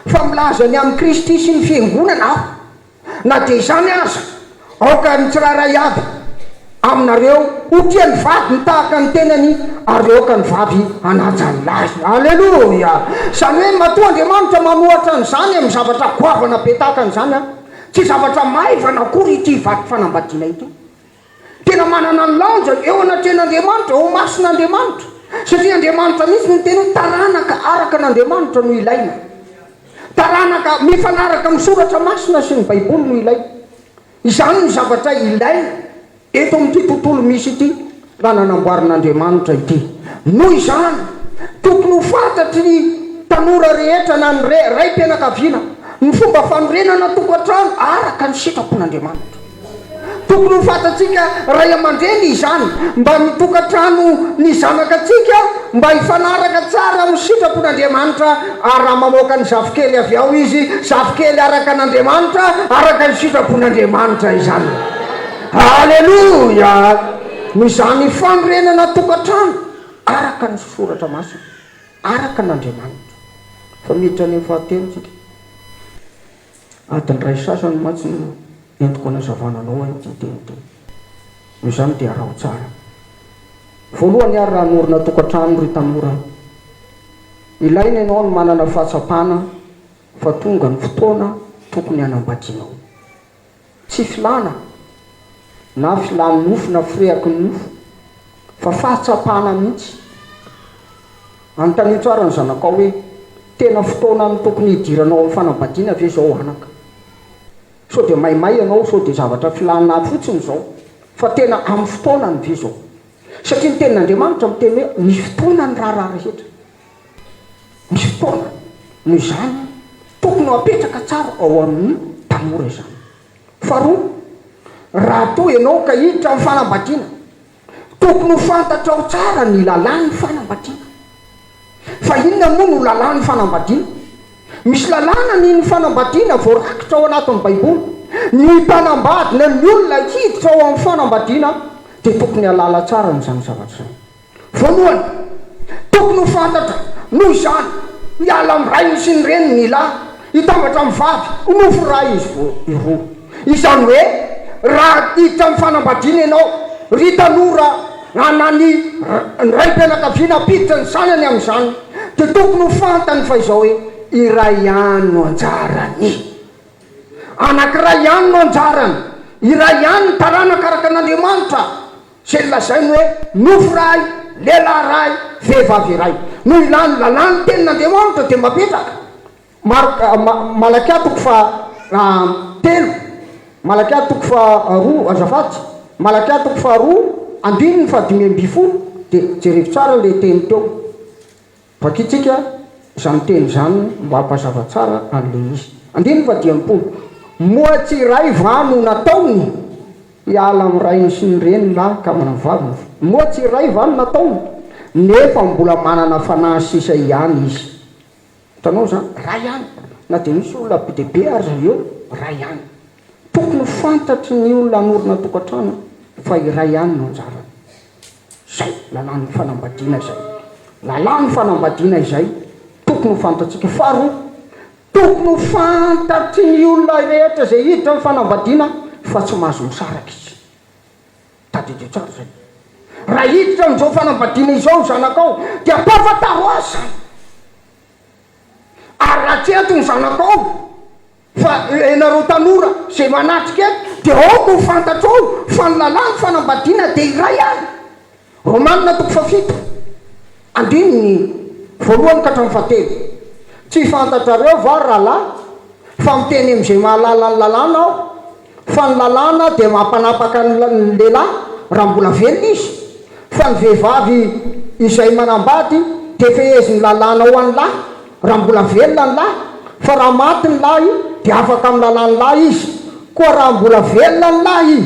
fa milaza ny amin'i Kristy sy ny Fiangonana aho. Na dia izany aza, aoka ny tsirairay avy aminareo ho tia ny vadiny tahaka ny tenany, ary aoka ny vavy hanaja ny lahy. Aleloia! Izany hoe matoa Andriamanitra manohatra an'izany amin'ny zavatra goavana be tahaka an'izany, tsy zavatra maivana akory ity vaky fanambadiana ity. Tena manana ny lanjany eo anatrehan'Andriamanitra, eo imason'Andriamanitra. Satria Andriamanitra mihitsy no niteny hoe taranaka araka an'Andriamanitra no ilaina. Taranaka mifanaraka amin'ny Soratra Masina sy ny Baiboly no ilaina. Izany no zavatra ilaina eto amin'ity tontolo misy ity raha nanamboarin'Andriamanitra ity. Noho izany, tokony ho fantatry ny tanora rehetra na ny raim-pianakaviana ny fomba fanorenana tokantrano araka ny sitrapon'Andriamanitra. Tokony ho fantatsika ray aman-dreny izany mba ny tokantrano ny zanakatsika mba hifanaraka tsara amin'ny sitrapon'Andriamanitra ary raha mamoaka ny zafikely avy ao izy, zafikely araka an'Andriamanitra, araka ny sitrapon'Andriamanitra izany. Aleloia! Noho izany fanorenana tokantrano araka ny soratra masina, araka an'Andriamanitra. Fa miditra any amin'ny fahatelo tsika. Adiny iray sasany mantsy no entiko hanazavana anao an'ity teny ity. Noho izany dia araho tsara. Voalohany ary raha hanorina tokantrano ry tanora, ilaina ianao ny manana fahatsapana fa tonga ny fotoana tokony hanambadianao. Tsy filàna na filàn'ny nofo na firehaky ny nofo fa fahatsapana mihitsy. Anontanio tsara ny zanakao hoe, Tena fotoanan'ny tokony hidiranao amin'ny fanambadiana ve izao anaka? Sao dia maimay ianao, sao dia zavatra filàna fotsiny izao, fa tena amin'ny fotoanany ve izao? Satria ny Tenin'Andriamanitra miteny hoe misy fotoana ny raharaha rehetra. Misy fotoana. Noho izany, tokony ho apetraka tsara ao amin'ny tanora izany. Faharoa, raha toa ianao ka hiditra amin'ny fanambadiana, tokony ho fantatrao tsara ny lalàn'ny fanambadiana. Fa inona moa no lalàn'ny fanambadiana? Misy lalàna ny ny fanambadiana voarakitra ao anatin'ny Baiboly. Ny mpanambady na ny olona hiditra ao amin'ny fanambadiana dia tokony hahalala tsara an'izany zavatra izany. Voalohany, tokony ho fantatra, noho izany, hiala amin'ny rainy sy ny reniny ny lahy, hitambatra amin'ny vavy, ho nofo iray izy roa. Izany hoe, raha hiditra amin'ny fanambadiana ianao, ry tanora, na ny raim-pianakaviana hampiditra ny zanany amin'izany, dia tokony ho fantany fa izao hoe, iray ihany no anjarany. Anankiray ihany no anjarany. Iray ihany ny taranaka araka an'Andriamanitra. Izay nolazainy hoe, Nofo iray, lehilahy iray, vehivavy iray. Noho ilany lalàn'ny Tenin'Andriamanitra dia mapetraka. Marc, Malakia toko faha telo, Malakia toko faha roa, azafady, Malakia toko faharoa, andininy faha 15, dia jerevo tsara ilay teny teo. Vakintsika izany teny izany mba hampazava tsara an'ilay izy. Andininy faha-50, Moa tsy iray va no nataony hiala amin'ny rainy sy ny reniny lahy ka manao vavy ny Moa tsy iray va no nataony? Nefa mbola manana fanahy sisa ihany izy. Hitanao izany? Iray ihany. Na dia misy olona be dia be aza eo, iray ihany. Tokony ho fantatry ny olona hanorina tokantrano fa iray ihany no anjarany. Izay, lalàn'ny fanambadiana izay. Lalàn'ny fanambadiana izay, tokony ho fantatsika. Faharoa, tokony ho fantatry ny olona rehetra izay hiditra amin'ny fanambadiana fa tsy mahazo misaraka izy. Tadidio tsara izay. Raha hiditra amin'izao fanambadiana izao ny zanakao, dia ampahafantaro azy izany. Ary raha tsy eto ny zanakao, Fa ianareo tanora izay manatrika eto dia aoka ho fantatrao fa ny lalàn'ny fanambadiana dia iray ihany. Romanina toko fahafito, andininy voalohany ka hatramin'ny fahatelo. Tsy fantatrareo va, ry rahalahy, fa miteny amin'izay mahalala ny lalàna aho, fa ny lalàna dia mampanapaka ny lehilahy raha mbola velona izy, fa ny vehivavy izay manambady dia fehezin'ny lalàna ho an'ny lahy raha mbola velona ny lahy, fa raha maty ny lahy dia afaka amin'ny lalàn'ny lahy izy. Koa raha mbola velona ny lahy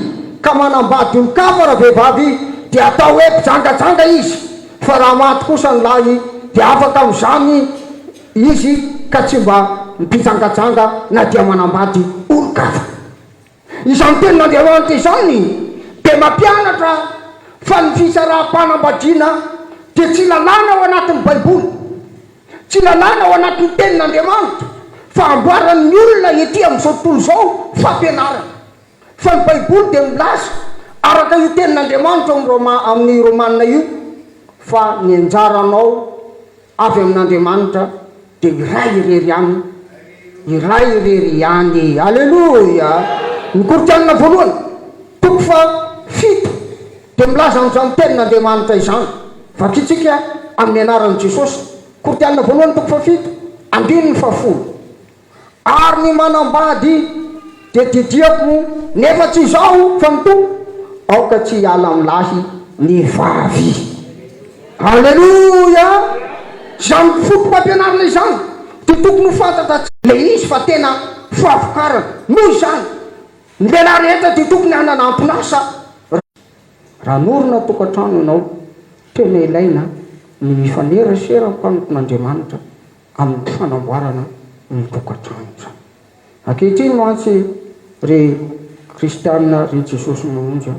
ka manambady olon-kafa ravehivavy dia atao hoe mpijangajanga izy. Fa raha maty kosa ny lahy dia afaka amin'izany izy ka tsy mba mpijangajanga na dia manambady olon-kafa. Izany tenin'Andriamanitra izany dia mampianatra fa ny fisaraham-panambadiana dia tsy lalàna ao anatin'ny Baiboly, tsy lalàna ao anatin'ny tenin'Andriamanitra fa amboaran'ny olona ety amin'izao tontolo izao fampianarana. Fa ny Baiboly dia milaza, araka io tenin'Andriamanitra ao amin'ny Roma, amin'ny Romana io, fa ny anjaranao avy amin'Andriamanitra dia iray irery ihany, iray irery ihany. Aleloia! Ny Korintianina voalohany, toko fahafito, dia milaza an'izany tenin'Andriamanitra izany. Vakintsika amin'ny anaran'i Jesosy. Korintianina voalohany, toko fahafito, andininy fahafolo. Ary ny manambady dia didiako, nefa tsy izaho fa ny Tompo, aoka tsy hiala amin'ny lahy ny vavy. Aleloia! Izany fotopampianarana izany dia tokony ho fantatra tsara ilay izy fa tena fahavokarana. Noho izany, ny lehilahy rehetra dia tokony hanana anton'asa. Raha hanorina tokantrano ianao, tena ilaina ny mifanerasera amin'ny mpanompon'Andriamanitra amin'ny fanamboarana ny tokantrano izany. Ankehitriny mantsy ry kristiana ry Jesosy Mamonjy a,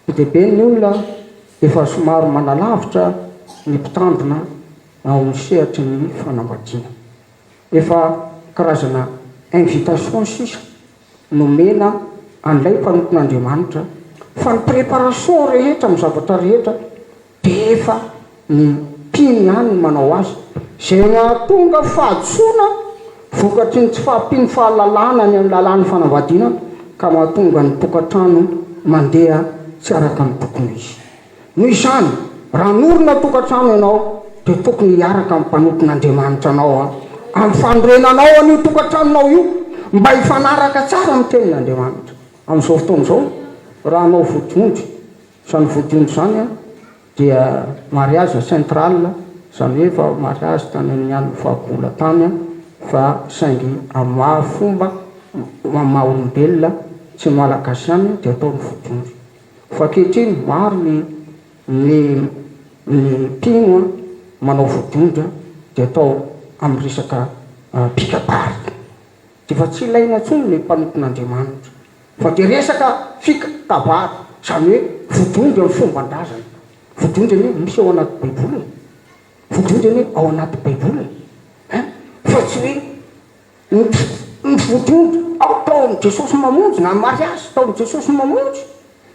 be dia be ny olona efa somary manalavitra ny mpitandrina ao amin'ny sehatry ny fanambadiana. Efa karazana invitation sisa nomena an'ilay mpanompon'Andriamanitra fa ny préparation rehetra amin'ny zavatra rehetra dia efa ny mpino ihany no manao azy, izay nahatonga fahadisoana vokatry ny tsy fahampian'ny fahalalana ny amin'ny lalàn'ny fanambadiana ka mahatonga ny tokantrano mandeha tsy araka ny tokony ho izy. Noho izany, raha hanorina tokantrano ianao dia tokony hiaraka amin'ny mpanompon'Andriamanitra anao amin'ny fanorenanao an'io tokantranonao io mba hifanaraka tsara amin'ny tenin'Andriamanitra. Amin'izao fotoana izao, raha hanao vodiondry Izany vodiondry izany dia mariage central, izany hoe efa mariage tany amin'ny andro fahagola tany fa saingy amin'ny maha fomba, amin'ny maha olombelona tsy malagasy ihany dia atao ny vodiondry. Fa ankehitriny maro ny ny ny mpino manao vodiondry dia atao amin'ny resaka mpikabary. Dia efa tsy ilaina intsony ny mpanompon'Andriamanitra. Fa dia resaka fika, kabary, izany hoe vodiondry amin'ny fomban-drazana. Vodiondry anie misy ao anaty baiboly e. Vodiondry anie ao anaty baiboly e. Hein? Fa tsy hoe ny ny vodiondry ao tao amin'i Jesosy Mamonjy na mariazy tao amin'i Jesosy Mamonjy.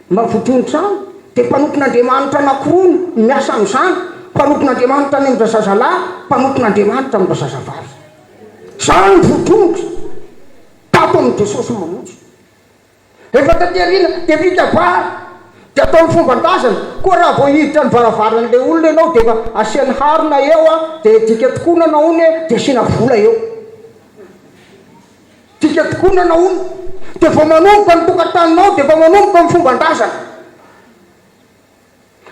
Mba vodiondry izany dia mpanompon'Andriamanitra anankiroa no miasa amin'izany, mpanompon'Andriamanitra any amin-drazazalahy, mpanompon'Andriamanitra amin-drazazavavy. Izany ny vodiondry. Tato amin'i Jesosy Mamonjy. Rehefa taty aoriana dia vita vary, dia atao ny fomban-drazana. Koa raha vao hiditra ny varavaran'ilay olona ianao dia efa asiany harona eo an, dia dika tokonana hono e, dia asiana vola eo. Dika tokonana hono. Dia vao manomboka ny tokantranonao dia efa manomboka ny fomban-drazana.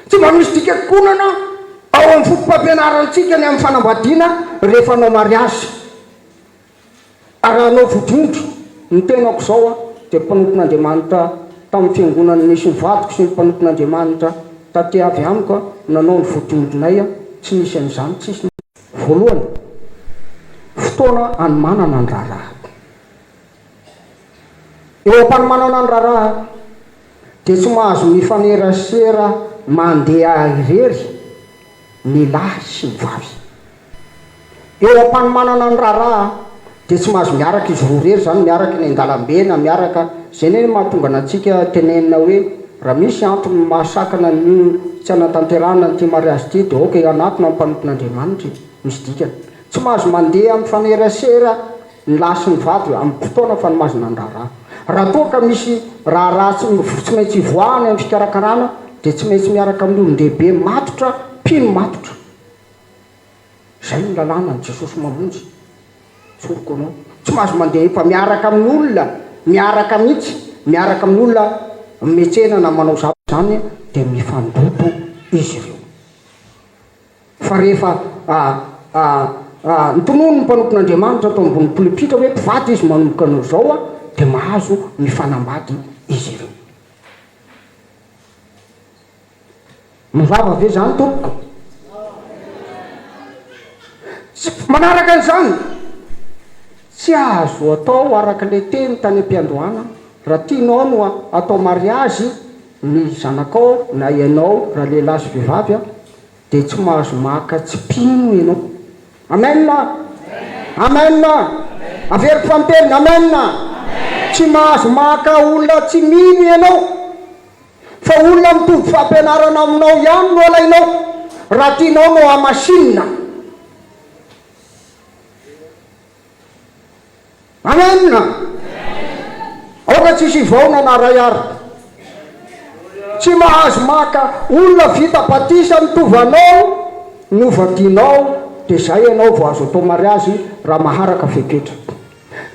Tsy mba misy dika tokonana ao amin'ny fotopampianarantsika ny amin'ny fanambadiana rehefa hanao mariazy. Ary raha hanao vodiondry ny tenako izao aho, dia mpanompon'Andriamanitra tamin'ny fiangonana nisy ny vadiko sy ny mpanompon'Andriamanitra taty avy amiko aho nanao ny vodiondrinay aho, tsy nisy an'izany, tsisy. Voalohany, fotoana hanomanana ny raharaha. Eo am-panomanana ny raharaha dia tsy mahazo mifanerasera mandeha irery ny lahy sy ny vavy. Eo am-panomanana ny raharaha dia tsy mahazo miaraka izy roa irery izany, miaraka eny an-dalambe na miaraka, izay anie no mahatonga antsika tenenina hoe raha misy antony mahasakana ny tsy hanatanterahana an'ity mariazy ity dia aoka hanatona ny mpanompon'Andriamanitra e, misy dikany. Tsy mahazo mandeha mifanerasera ny lahy sy ny vavy amin'ny fotoana fanomazana ny raharaha. Raha toa ka misy raharaha tsy tsy maintsy ivoahana amin'ny fikarakarana dia tsy maintsy miaraka amin'ny olon-dehibe matotra, mpino matotra. Izay no lalàna an'i Jesosy mamonjy. Tsoriko anao, tsy mahazo mandeha efa miaraka amin'olona, miaraka mihitsy, miaraka amin'olona metsena na manao zavatra izany dia mifandoto izy ireo. Fa rehefa notononin'ny mpanompon'Andriamanitra tao ambony polipitra hoe mpivady izy manomboka an'io izao dia mahazo mifanambady izy ireo. Mazava ve izany tompoko? Tsy manaraka an'izany. Tsy azo atao araka ilay teny tany am-piandohana, raha tianao no atao mariazy ny zanakao na ianao raha lehilahy sy vehivavy dia tsy mahazo maka tsy mpino ianao. Amen! Amen! Averiko fanintelony, Amen! Tsy mahazo maka olona tsy mino ianao. Fa olona mitovy fampianarana aminao ihany no alainao raha tianao no hamasinina. Amen! Aoka tsisy hivaona na ray ary. Tsy mahazo maka olona vita batisa mitovy anao no vadianao dia zay ianao vao azo atao mariazy raha maharaka fepetra.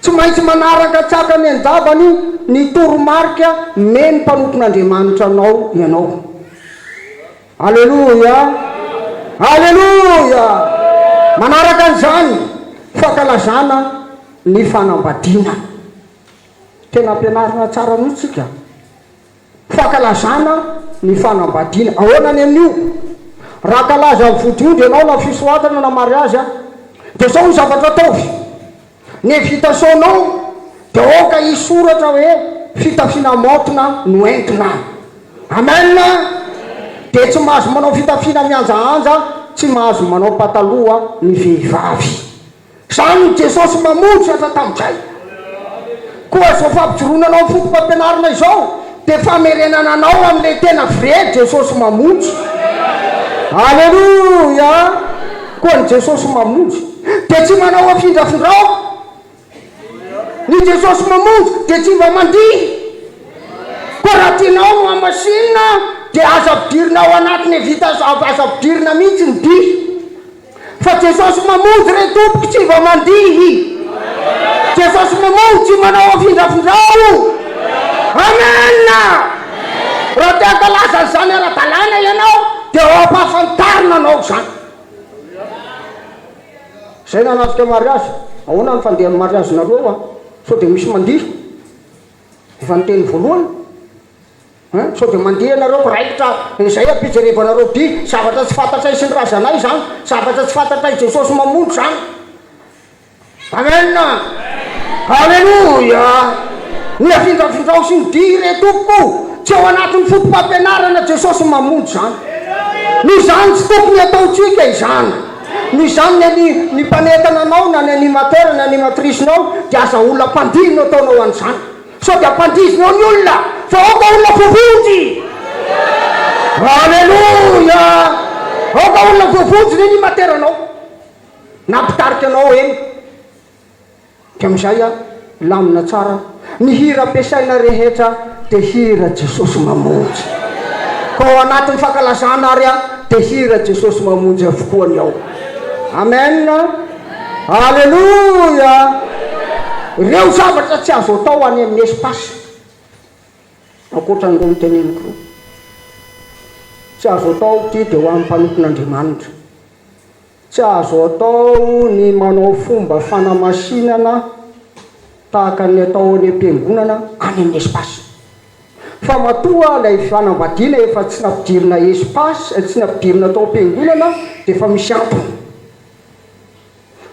Tsy maintsy manaraka tsakany an-davany ny toromarika nomen'ny mpanompon'Andriamanitra anao ianao. Aleloia! Aleloia! Manaraka an'izany, fankalazana ny fanambadiana. Tena ampianarina tsara mihitsy isika. Fankalazana ny fanambadiana. Ahoana ny amin'io? Raha hankalaza ny vodiondry ianao na fisoratana na mariazy an, dia izao ny zavatra ataovy, ny invitation-nao dia aoka hisoratra hoe fitafiana maotina no entina. Amen! Dia tsy mahazo manao fitafiana mihanjahanja, tsy mahazo manao pataloha ny vehivavy. Izany no Jesosy mamonjy hatra tamin'izay. Koa izao fampijoroana anao amin'ny fotopampianarana izao dia famerenana anao amin'ilay tena vrai Jesosy mamonjy. Aleloia! Koa ny Jesosy mamonjy dia tsy manao afindrafindrao. Ny Jesosy mamonjy dia tsy mba mandihy. Koa raha tianao no hamasinina dia aza ampidirina ao anatin'ny vita aza ampidirina mihitsy ny dihy. Fa Jesosy mamonjy re tompoko tsy mba mandihy. Jesosy mamonjy tsy manao afindrafindrao. Amen! Raha te hankalaza an'izany ara-dalàna ianao dia ao ampahafantarina anao izany. Izay nanatrika mariazy, ahoana ny fandehan'ny mariazinareo an? Sao dia misy mandihy? Efa niteny voalohany. Hein? Sao dia mandeha ianareo ko raikitra izay ampijerevanareo dia zavatra tsy fantatray sy ny razanay izany, zavatra tsy fantatray Jesosy mamonjy izany. Amen! Alléluia! Ny afindrafindrao sy ny dihy re tompoko o, tsy ao anatin'ny foto-pampianarana Jesosy mamonjy izany. Noho izany tsy tokony ataontsika izany. Noho izany ny ani, ny mpanentana anao na ny animateur na animatrice-nao dia aza olona mpandihy no ataonao an'izany. Sao dia ampandihizina eo ny olona fa aoka olona voavonjy. Aleloia! Aoka olona voavonjy ny animateranao na mpitarika anao eny. Dia amin'izay lamina tsara. Ny hira ampiasaina rehetra dia hira Jesosy Mamonjy. Ka ao anatin'ny fankalazana ary dia hira Jesosy Mamonjy avokoa ny ao. Amen. Aleloia! Ireo zavatra tsy azo atao any amin'ny espace, ankoatra an'ireo noteneniko ireo. Tsy azo atao ity dia ho an'ny mpanompon'Andriamanitra. Tsy azo atao ny manao fomba fanamasinana tahaka ny atao any am-piangonana any amin'ny espace. Fa matoa ilay fanambadiana efa tsy nampidirina espace, tsy nampidirina tao am-piangonana dia efa misy antony.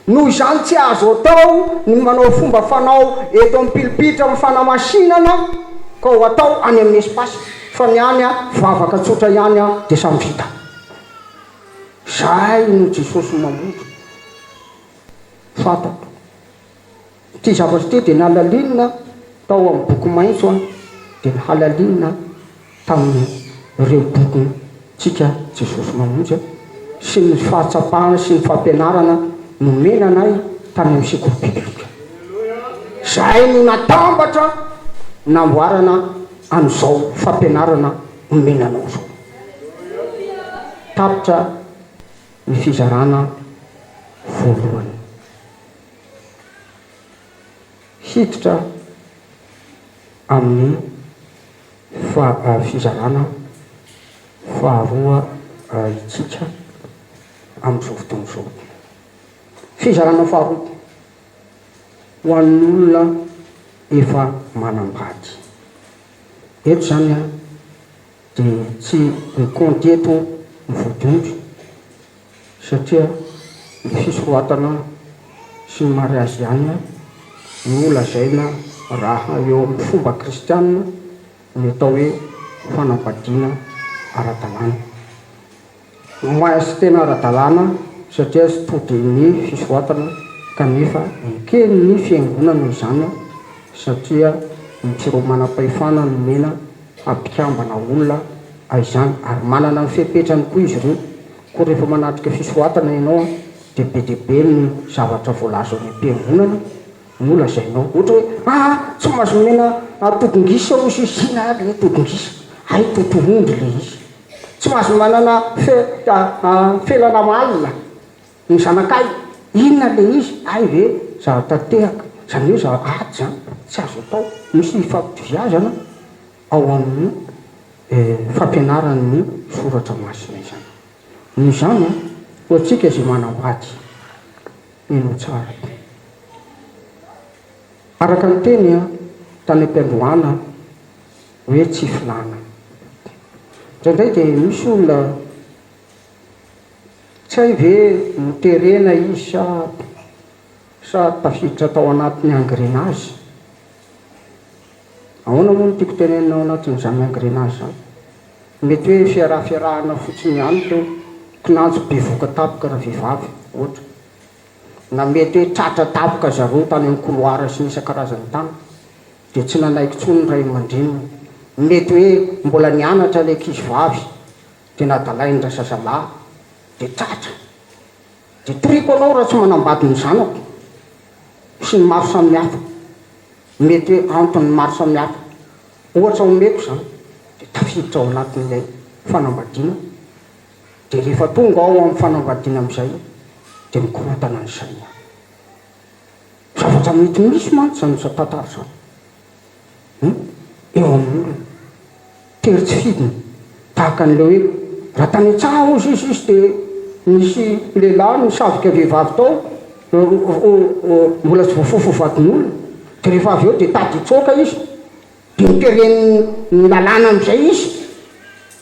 Noho izany tsy azo atao ny manao fomba fanao eto amin'ny pilipitra amin'ny fanamasinana ka ho atao any amin'ny espace fa ny any vavaka tsotra ihany dia samy vita. Zay no Jesosy mamonjy. Fantatro. Ity zavatra ity dia nalalinina tao amin'ny boky maitso dia nihalalinina tamin'ireo bokintsika Jesosy Mamonjy sy ny fahatsapana sy ny fampianarana nomena anay tany amin'ny sekoly biblika. Izay no natambatra namboarana an'izao fampianarana omena anao izao. Tapitra ny fizarana voalohany. Hiditra amin'ny fizarana faharoa isika amin'izao fotoana izao. Fizarana faharoa ho an'ny olona efa manambady. Eto izany dia tsy mikaonty eto ny vodiondry satria ny fisoratana sy ny mariazy ihany no lazaina raha eo amin'ny fomba kristianina ny atao hoe fanambadiana ara-dalàna. Moins tena ara-dalàna satria tsy tody ny fisoratana kanefa eken'ny fiangonana izany satria ny tsy ireo manam-pahefana nomena hampikambana olona izany ary manana ny fepetrany koa izy ireo koa rehefa manatrika fisoratana ianao dia be dia be ny zavatra voalaza any am-piangonana no lazainao ohatra hoe aa tsy mahazo omena todin-gisa hozy izy inona ary le todin-gisa hay totohondry le izy Tsy mahazo manana felana malina ny zanakay, inona le izy, hay ve zavatra tehaka, zany hoe ady zany tsy azo atao, misy fampitoviazana ao amin'ny fampianaran'ny soratra masina izany. Noho izany ho antsika izay manambady, henoy tsara. Araka ny teny tany am-piandohana hoe tsy filàna. Indraindray dia misy olona tsy hay ve noterena izy sa sa tafiditra tao anatin'ny engrenage. Ahoana moa no tiako tenenina ao anatin'izany engrenage izany? Mety hoe fiarafiarahana fotsiny ihany teo, kinanjo bevoka tampoka ravehivavy ohatra. Na mety hoe tratra tampoka zareo tany amin'ny couloir sy ny isan-karazany tany. dia tsy nanaiky intsony ny ray aman-dreniny. Mety hoe mbola nianatra ilay ankizivavy dia nadalain-drazazalahy dia tratra. Dia toriko anao raha tsy manambady ny zanako sy ny maro samihafa. Mety hoe antony maro samihafa. Ohatra omeko izany dia tafiditra ao anatin'ilay fanambadiana dia rehefa tonga ao amin'ny fanambadiana amin'izay dia mikorontana ny saina. Zavatra mety misy mantsy izany tantara izany hum eo amin'ny olona. Tery tsy fidiny. Tahaka an'ilay hoe raha tany an-tsaha hozy izy izy dia nisy lehilahy nisavika vehivavy tao mbola tsy voafofo vadin'olona. Dia rehefa avy eo dia tady hitsoaka izy. Dia noteren'ny lalàna amin'izay izy.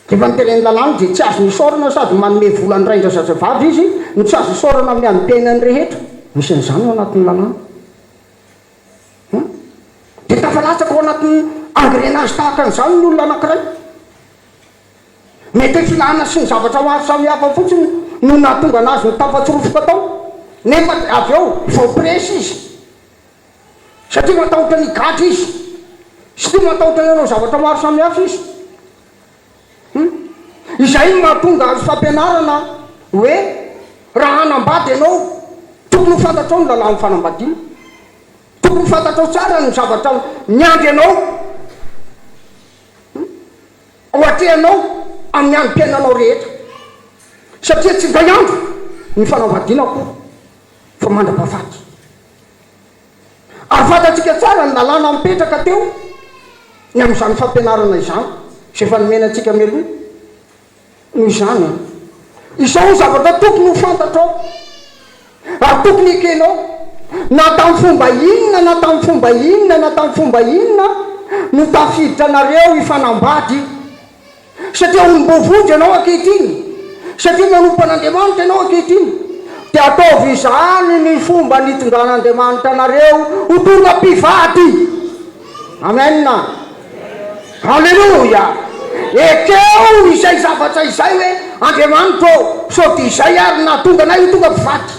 Rehefa noteren'ny lalàna dia tsy azony isaorana sady manome vola ny rain-drazazavavy izy no tsy azo isaorana amin'ny androm-piainany rehetra. Misy an'izany ao anatin'ny lalàna. Hum. Dia tafalatsaka ao anatin'ny engrenage tahaka an'izany ny olona anankiray. Mety hoe filàna sy ny zavatra maro samihafa fotsiny no nahatonga an'azy ho tafatsorofoka tao. Nefa avy eo voapresy izy. Satria matahotra ny higadra izy. Satria matahotra ny hanao zavatra maro samihafa izy. Hum. Izay no mahatonga ny fampianarana hoe raha hanambady ianao, tokony ho fantatrao ny lalàn'ny fanambadiana. Tokony ho fantatrao tsara ny zavatra miandry anao. Hum. Ho atrehanao amin'ny androm-piainanao rehetra. Satria tsy indray andro ny fanambadiana akory fa mandra-pahafaty. Ary fantatsika tsara ny lalàna mipetraka teo ny amin'izany fampianarana izany, izay efa nomena antsika mialoha. Noho izany, izao ny zavatra tokony ho fantatrao ary tokony hekenao, na tamin'ny fomba inona na tamin'ny fomba inona na tamin'ny fomba inona no tafiditra anareo hifanambady, Satria olom-boavonjy ianao ankehitriny, satria manompo an'Andriamanitra ianao ankehitriny, dia ataovy izany ny fomba nitondran'Andriamanitra anareo ho tonga mpivady. Amen. Aleloia. Ekeo izay zavatra izay hoe, Andriamanitra ô, sao dia izay ary no nahatonga anay ho tonga mpivady.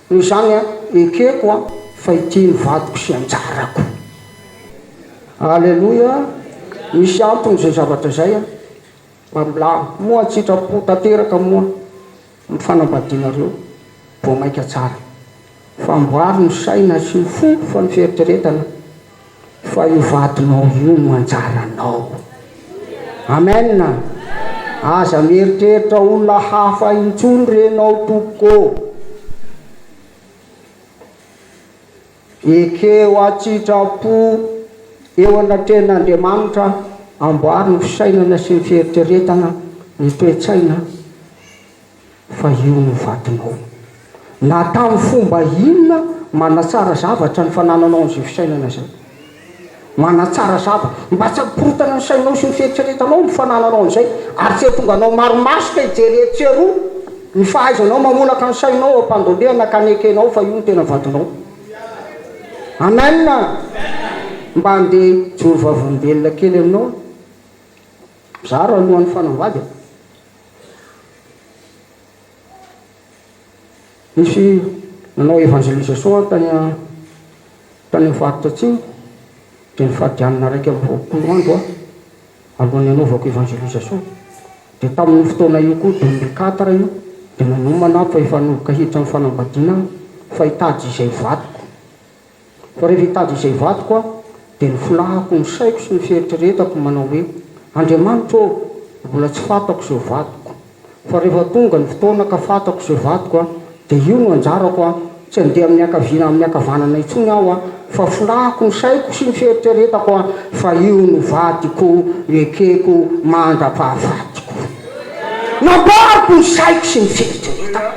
Noho izany, ekeko fa ity ny vadiko sy anjarako. Aleloia! Misy antony izay zavatra izay an! Mba milamina. Moa an-tsitrapo tanteraka moa ny fanambadianareo vao mainka tsara. Fa amboary ny saina sy ny fo fa ny fieritreretana fa io vadinao io no anjaranao. Amen! Aza mieritreritra olona hafa intsony re enao tompoko ô! Ekeo an-tsitrapo eo anatrehan'Andriamanitra, amboary ny fisainana sy ny fieritreretana, ny toe-tsaina, fa io no vadinao. Na tamin'ny fomba inona manatsara zavatra ny fanananao an'izay fisainana izay. Manatsara zavatra. Mba tsy hampikorontana ny sainao sy ny fieritreretanao ny fanananao an'izay, ary tsy hahatonga anao marimasika hijery etsy sy eroa ny fahaizanao mamolaka ny sainao am-pandondehana ka nekenao fa io no tena vadinao. Amen! Mba andeha hijoro vavolombelona kely aminao aho. Zara alohan'ny fanambady a. Nisy nanao evangelisation aho tany tany amin'ny faritra atsimo, dia nifady hanina 21 andro aho alohan'ny hanaovako evangelisation. Dia tamin'io fotoana io koa, 2004 io, dia nanomana aho fa efa hanomboka hiditra amin'ny fanambadiana aho fa hitady izay vadiko. Fa rehefa hitady izay vadiko aho, dia nofolahako ny saiko sy ny fieritreretako manao hoe, Andriamanitra ô, mbola tsy fantako izay ho vadiko. Fa rehefa tonga ny fotoana ka fantako izay vadiko an, dia io no anjarako an, tsy handeha amin'ny ankavia na amin'ny ankavanana intsony aho an, fa folahako ny saiko sy ny fieritreretako an, fa io no vadiko ekeko mandra-pahafatiko. Namboariko ny saiko sy ny fieritreretako.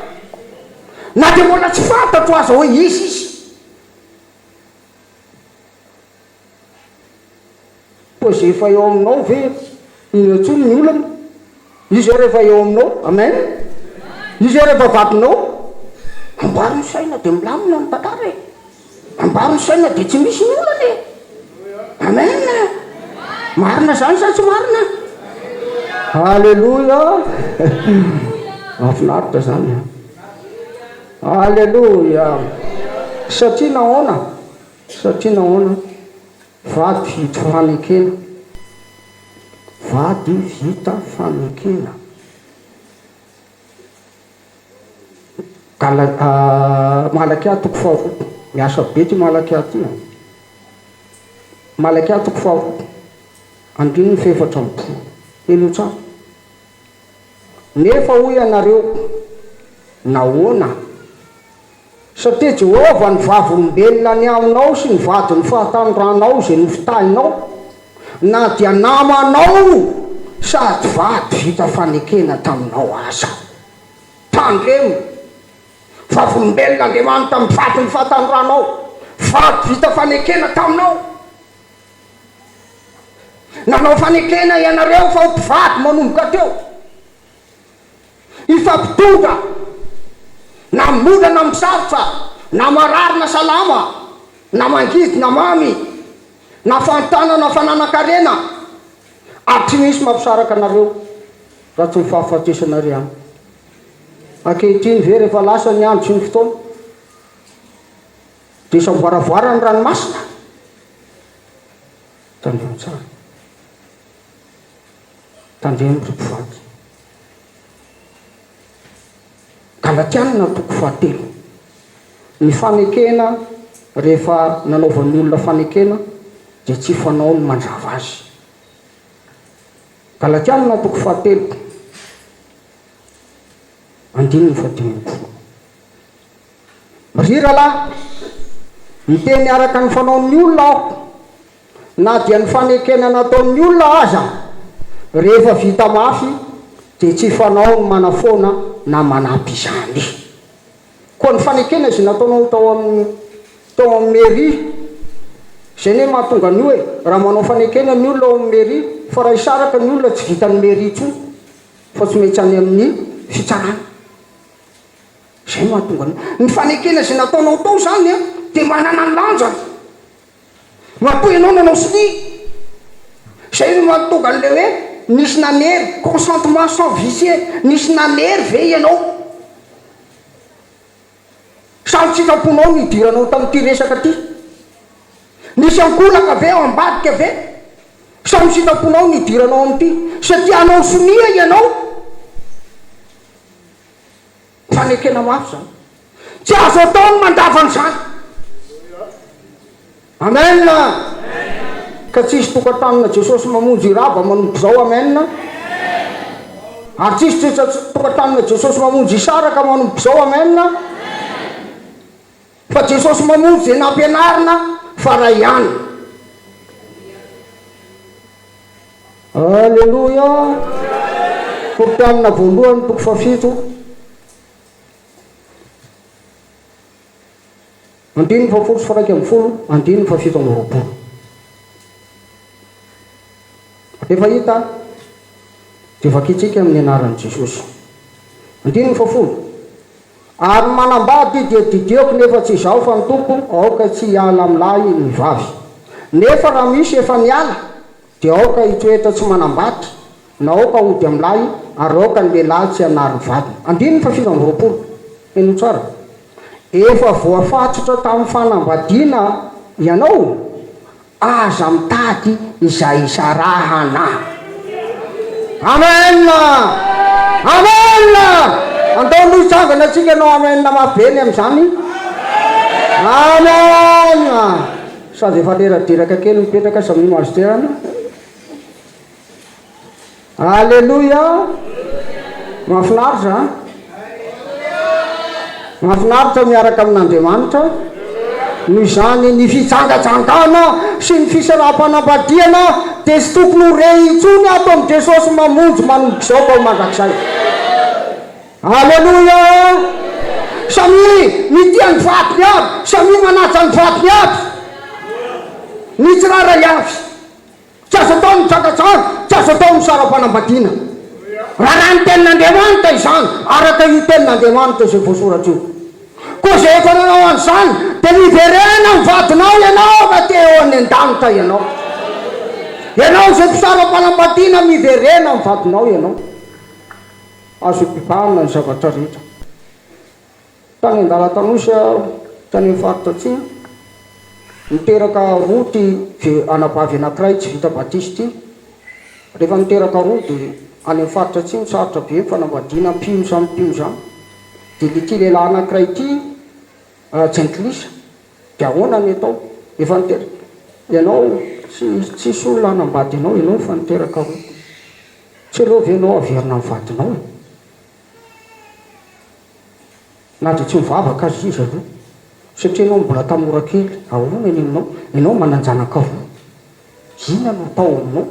Na dia mbola tsy fantatro aza hoe iza izy. Koa izay efa eo aminao ve inona intsony ny olana? Izy ary efa eo aminao. Amen. Izy ary efa vadinao. Amboary ny saina dia milamina ny tantara e. Amboary ny saina dia tsy misy ny olana e. Amen. Marina izany sa tsy marina? Alléluia. Mahafinaritra izany an. Alléluia. Satria nahoana? Satria nahoana? Vady vita fanekena. Vady vita fanekena. Gala, Malakia toko faharoa. Miasa be ty Malakia ty an. Malakia toko faharoa. Andininy fahefatra amby folo. Henoy tsara. Nefa hoy ianareo, Nahoana? Satria Jehovah no vavolombelona ny aminao sy ny vadin'ny fahatanoranao izay nofitahinao, na dia namanao sady vady vita fanekena taminao aza. Tandremo! Vavolombelona Andriamanitra amin'ny vadin'ny fahatanoranao, vady vita fanekena taminao. Nanao fanekena ianareo fa ho mpivady manomboka teo. Hifampitondra, na mora na misarotra, na marary na salama, na mangidy na mamy, na fahantana na fananan-karena, ary tsy misy mampisaraka anareo raha tsy ny fahafatesana ihany. Ankehitriny ve rehefa lasa ny andro sy ny fotoana dia samboaravoara ny ranomasina? Tandremo tsara. Tandremo ry mpivady. Galatianina toko fahatelo. Ny fanekena rehefa nanaovan'ny olona fanekena dia tsy fanao ny mandrava azy. Galatianina toko fahatelo andininy fahadimy ambin'ny folo. Ry rahalahy, miteny araka ny fanaon'ny olona aho, na dia ny fanekena nataon'ny olona aza, rehefa vita mafy, dia tsy fanao ny manafoana na manampy izany. Koa ny fanekena izay nataonao tao amin'ny tao amin'ny mairie, izay anie mahatonga an'io e, raha manao fanekena ny olona ao amin'ny mairie, fa raha hisaraka ny olona tsy vitan'ny mairie intsony, fa tsy maintsy any amin'ny fitsarana. Izay no mahatonga an'io. Ny fanekena izay nataonao tao izany dia manana ny lanjany. Matoa ianao nanao sonia. Izay no mahatonga an'ilay hoe nisy nanery, consentement sans vicier, nisy nanery ve ianao? Sa ny sitraponao no nidiranao tamin'ity resaka ity? Nisy ankolaka ve ao ambadika ve? Sa ny sitraponao no nidiranao amin'ity? Satria hanao sonia ianao. Fanekena mafy izany. Tsy azo atao ny mandava an'izany. Amen. Ka tsy hisy tokantranona Jesosy Mamonjy hirava manomboka izao. Amen. Ary tsy hisy tokantranona Jesosy Mamonjy hisaraka manomboka izao. Amen. Fa Jesosy Mamonjy izay nampianarina fa Ray ihany. Aleloia! Korintianina voalohany toko fahafito. Andininy fahafolo sy faha-11, andininy faha-27. Rehefa hita dia vakintsika amin'ny anaran'i Jesosy. Andininy fahafolo. Ary ny manambady dia didiako nefa tsy izaho fa ny Tompo, aoka tsy hiala amin'ny lahy ny vavy. Nefa raha misy efa niala dia aoka hitoetra tsy manambady na aoka hody amin'ny lahy ary aoka ny lehilahy tsy hanary ny vadiny. Andininy faha-27. Henoy tsara. Efa voafatotra tamin'ny fanambadiana ianao? Aza mitady izay hisarahana. Amen! Amen! Andao aloha hitsangana tsika hanao amen mafy be ny amin'izany. Amen! Sady efa reraderaka kely mipetraka samia mahazo toerana. Aleloia! Mahafinaritra an! Mahafinaritra miaraka amin'Andriamanitra. Noho izany, ny fijangajangana sy ny fisaraham-panambadiana dia tsy tokony ho re intsony ato amin'i Jesosy mamonjy manomboka izao ka ho mandrakizay. Aleloia! Samia mitia ny vadiny avy, samia manaja ny vadiny avy, ny tsirairay avy. Tsy azo atao ny mijangajanga, tsy azo atao ny misara-panambadiana. Raràn'ny Tenin'Andriamanitra izany, araka io Tenin'Andriamanitra izay voasoratra io. Koa izay efa nanao an'izany, dia miverena amin'ny vadinao ianao raha te ho any an-danitra ianao. Ianao izay mpisara-panambadiana, miverena amin'ny vadinao ianao. Azo ibibahana ny zavatra rehetra. Tany Andalantanosy aho, tany amin'ny faritra atsimo. Niteraka roa ity ve anabavy anankiray tsy vita batisa ity. Rehefa niteraka roa dia any amin'ny faritra atsimo sarotra be ny fanambadiana mpino samy mpino izany. Dia ity lehilahy anankiray ity jentilisa. Dia ahoana ny atao? Efa niteraka ianao, tsy tsisy olona hanambady anao, ianao efa niteraka roa. Tsy aleo ve ianao averina amin'ny vadinao e? Na dia tsy mivavaka aza izy aloha, satria ianao mbola tanora kely, ahoana ny aminao? Ianao manan-janaka roa, inona no atao aminao?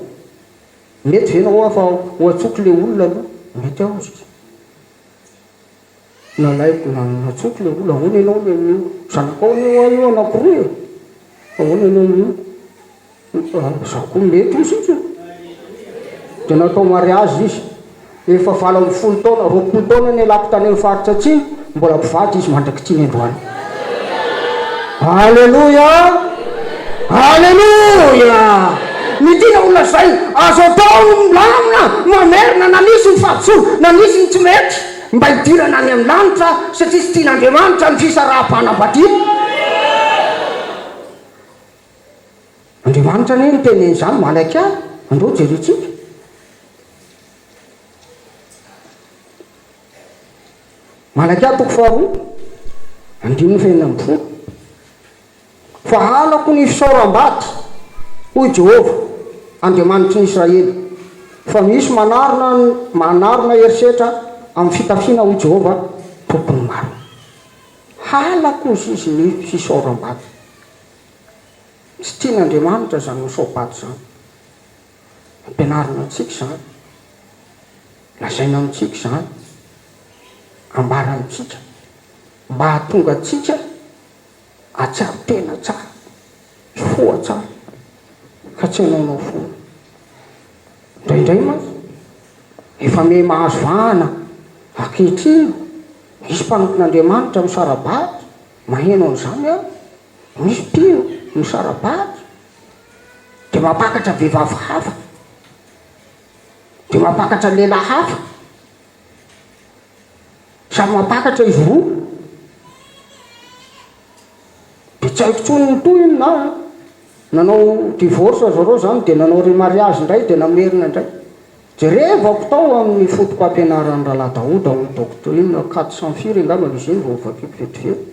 Mety ve ianao hoa fa ho antsoiko ilay olona aloha? Mety aho hozy izy. Nalaiko, nantsoiko ilay olona, ahoana ianao ny amin'io? Zanakao anie hoa io anankiroa e! Ahoana ianao amin'io? Za koa mety ozy izy e! Dia natao mariazy izy. Efa 18 taona, 20 taona nialako tany amin'ny faritra atsimo, mbola mpivady izy mandrak'ity ny androany. Aleloia! Aleloia! Ny tiana ho lazaina, azo atao ny milamina, mamerina na nisy ny fahadisoana, na nisy ny tsy mety, mba hidirana any amin'ny lanitra, satria tsy tian'Andriamanitra ny fisaraham-panambadiana. Andriamanitra anie niteny an'izany Malakia, andao jerentsika. Malakia toko faharoa, andininy fahenina ambin'ny folo. Fa halako ny fisaoram-bady, hoy Jehovah, Andriamanitry ny Israely, fa misy manarona manarona herisetra amin'ny fitafiana, hoy Jehovah, Tompon'ny maro. Halako hozy izy ny fisaoram-bady. Tsy tian'Andriamanitra izany misaobato izany. Ampianarina antsika izany. Lazaina amintsika izany. Ambara amintsika. Mba hahatonga antsika hahatsiaro tena tsara, hifoha tsara, fa tsy hanaonao foana. Indraindray mantsy, efa miha mahazo vahana ankehitriny, misy mpanompon'Andriamanitra misara-bady, maheno an'izany aho. Misy mpino misara-bady dia mampakatra vehivavy hafa, dia mampakatra lehilahy hafa, samy mampakatra izy roa. Dia tsy haiko intsony ny tohiny na nanao divorce zareo zany dia nanao remariage indray dia namerina indray. Jerevako tao amin'ny foto-pampianaran'ny Rahalahy Daoud ao amin'ny doctrine 400 firy angamba izy iny vao vakiko vetivety.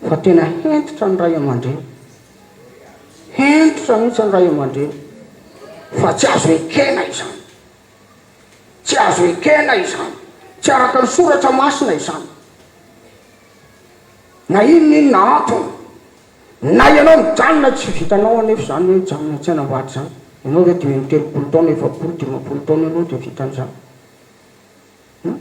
Fa tena hentitra ny ray aman-dreny. Hentitra mihitsy ny ray aman-dreny. Fa tsy azo ekena izany. Tsy azo ekena izany. Tsy araka ny soratra masina izany. Na inona inona antony, na ianao mijanona tsy vitanao anefa izany hoe mijanona tsy hanambady izany. Ianao ve 35 taona, 40, 50 taona ianao dia vitan'izany? Hum?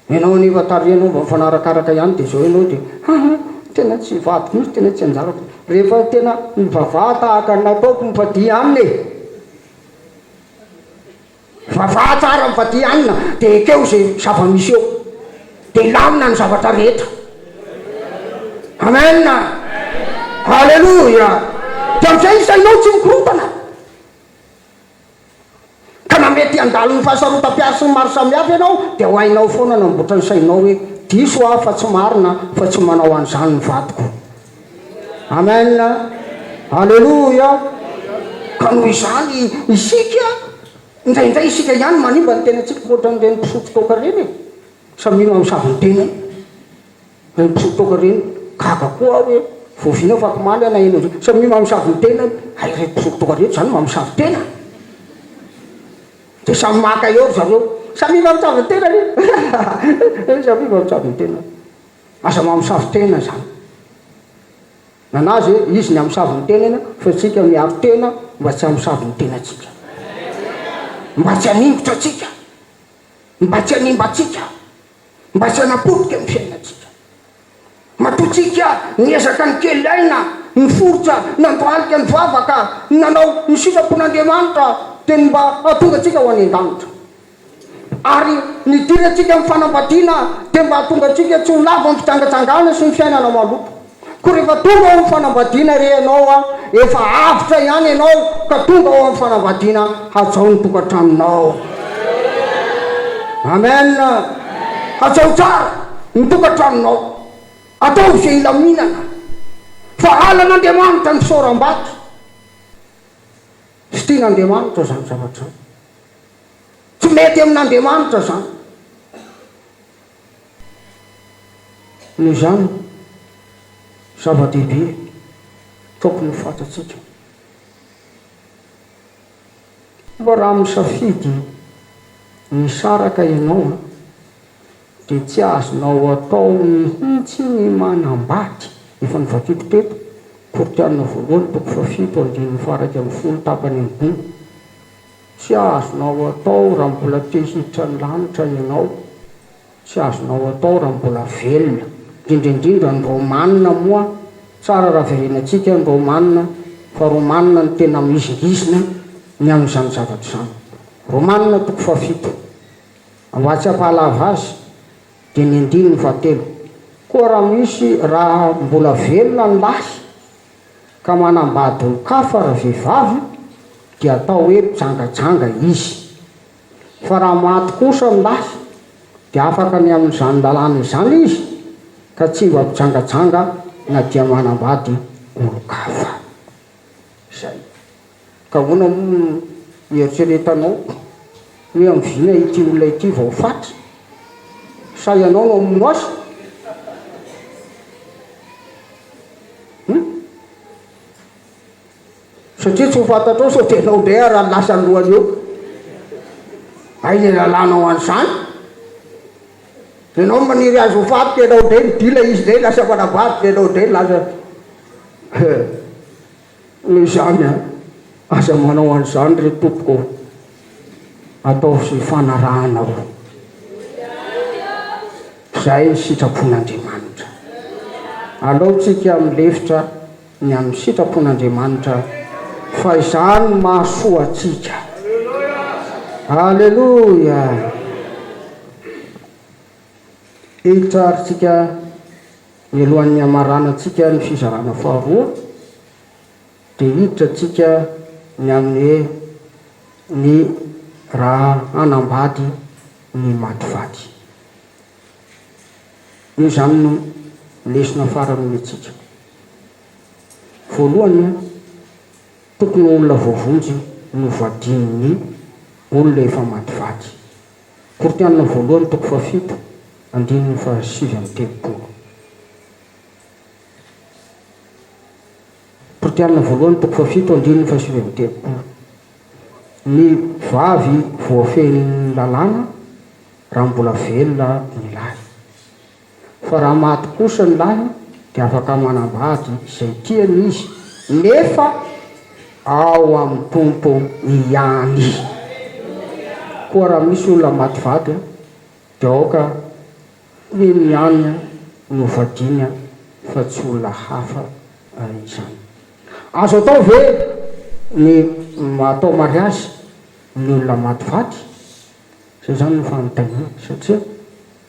Ianao anefa tarihanao mba mifanarakaraka ihany dia izao ianao dia haha tena tsy vadiko mihitsy, tena tsy anjarako. Rehefa tena mivavaha tahaka ny nataoko mifadia aminy e! Vavaha tsara mifadia hanina dia ekeo izay zava-misy eo. Dia hilamina ny zavatra rehetra. Amen! Alléluia! Dia amin'izay ny sainao tsy mikorontana. Ka na mety handalo ny fahasarotam-piaro sy ny maro samihafa ianao dia ho hainao foana hanamboatra ny sainao hoe diso aho fa tsy marina fa tsy manao an'izany ny vadiko. Amen! Aleloia! Ka noho izany isika, indraindray isika ihany manimba ny tenantsika ohatran'ireny mpisotro toaka ireny e! Samia mamosavy ny tenany. Ireny mpisotro toaka ireny, gaga koa aho hoe voaviana aho fa omaly aho naheno an'izay, samia mamosavy ny tenany, hay ireto mpisotro toaka ireto izany mamosavy tena? Dia samy maka eo ry zareo, samia mamosavy ny tenany e! Samia mamosavy ny tenany. Aza mamosavy tena izany. Nanazy hoe izy ny hamosavy ny tenany fa isika miaro tena mba tsy hamosavy ny tenantsika. Mba tsy haningotra antsika. Mba tsy hanimba antsika. Mba tsy hanapotika ny fiainantsika. Matoa tsika niezaka nikely aina, niforitra, nandohalika, nivavaka, nanao ny sitrapon'Andriamanitra dia ny mba hahatonga antsika ho any an-danitra. Ary ny hidirantsika amin'ny fanambadiana dia mba hahatonga antsika tsy ho lavo amin'ny fijangajangana sy ny fiainana maloto. Koa rehefa tonga ao amin'ny fanambadiana re ianao an, efa avotra ihany ianao ka tonga ao amin'ny fanambadiana, hajao ny tokantranonao. Amen. Hajao tsara ny tokantranonao. Ataovy izay hilaminana. Fa halan'Andriamanitra ny fisaoram-bato. Tsy tian'Andriamanitra izany zavatra izany. Tsy mety amin'Andriamanitra izany. Noho izany, zava-dehibe tokony ho fantatsika fa raha misafidy ny hisaraka ianao dia tsy azonao atao mihitsy ny manambady. Efa novakiako teto, Korintiana voalohany toko fahafito andininy faha-11 tapany ambony. Tsy azonao atao raha mbola te hiditra ny lanitra ianao, tsy azonao atao raha mbola velona, indrindra indrindra ny Romana moa, tsara raha verenantsika ny Romana fa Romana no tena mihizingizina ny amin'izany zavatra izany. Romana toko fahafito. Mba tsy hampahalava azy dia ny andininy fahatelo. Koa raha misy raha mbola velona ny lahy ka manambady olon-kafa ravehivavy dia atao hoe mpijangajanga izy. Fa raha maty kosa ny lahy dia afaka ny amin'izany lalàna izany izy ka tsy mba mpijangajanga na dia manambady olon-kafa. Izay. Ka ahoana moa no ieritreretanao hoe amin'ny vina ity olona ity vao ho faty? Sa ianao no hamono azy? Hum? Satria tsy ho fantatrao sao dia ianao indray ary lasa alohany eo. Aiza ny lalànao an'izany? Ianao maniry azy ho faty dia ianao indray midila izy indray lasa manambady dia ianao indray lasa. Noho izany an, aza manao an'izany re tompoko ô. Ataovy izay ifanarahanao. Izay ny sitrapon'Andriamanitra. Alao tsika milefitra ny amin'ny sitrapon'Andriamanitra fa izany no mahasoa antsika. Aleloia! Hiditra ary tsika mialohan'ny hamaranantsika ny fizarana faharoa dia hiditra tsika ny amin'ny hoe ny raha hanambady ny maty vady. Io izany no lesona farany omentsika. Voalohany, tokony ho olona voavonjy no vadian'ny olona efa maty vady. Korintianina voalohany toko fahafito andininy faha-39. Korintianina voalohany toko fahafito andininy faha-39. Ny vavy voafehin'ny lalàna raha mbola velona ny lahy. Fa raha maty kosa ny lahy dia afaka manambady izay tiany izy, nefa ao amin'ny Tompo ihany. Koa raha misy olona maty vady dia aoka iny ihany no vadiany fa tsy olona hafa izany. Azo atao ve ny atao mariazy ny olona maty vady? Zay zany no fanontaniana satria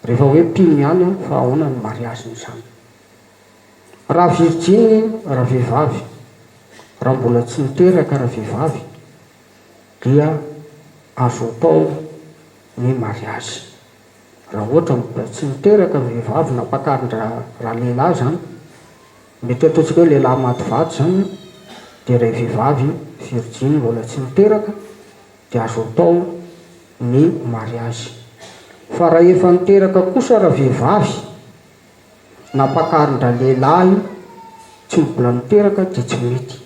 rehefa hoe mpino ihany an fa ahoana ny mariaziny izany? Raha virjiny ravehivavy, raha mbola tsy niteraka ravehivavy dia azo atao ny mariazy. Raha ohatra mbola tsy niteraka ny vehivavy nampakarin-dralehilahy izany, mety ataontsika hoe lehilahy maty vady izany dia ilay vehivavy virjiny mbola tsy niteraka dia azo atao ny mariazy. Fa raha efa niteraka kosa ravehivavy nampakarin-dralehilahy tsy mbola niteraka dia tsy mety.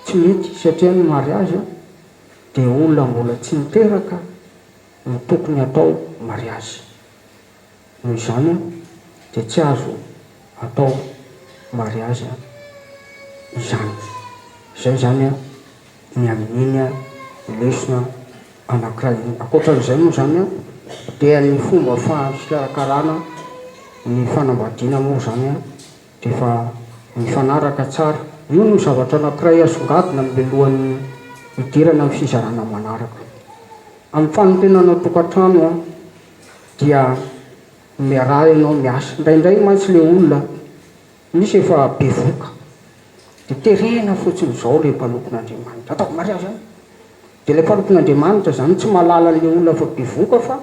Tsy mety satria ny mariazy dia olona mbola tsy niteraka no tokony atao mariazy. Noho izany dia tsy azo atao mariazy izany. Izay izany ny amin'iny lesona anankiray iny. Ankoatran'izay moa izany dia ny fomba fikarakarana ny fanambadiana moa izany dia efa mifanaraka tsara. Io no zavatra anankiray asongadina mialohan'ny hidirana amin'ny fizarana manaraka. Amin'ny fanorenana tokantrano dia miaraha ianao miasa. Indraindray mantsy ilay olona misy efa bevoka dia terena fotsiny izao ilay mpanompon'Andriamanitra. Ataovy mariazy any. Dia ilay mpanompon'Andriamanitra izany tsy mahalala an'ilay olona efa bevoka fa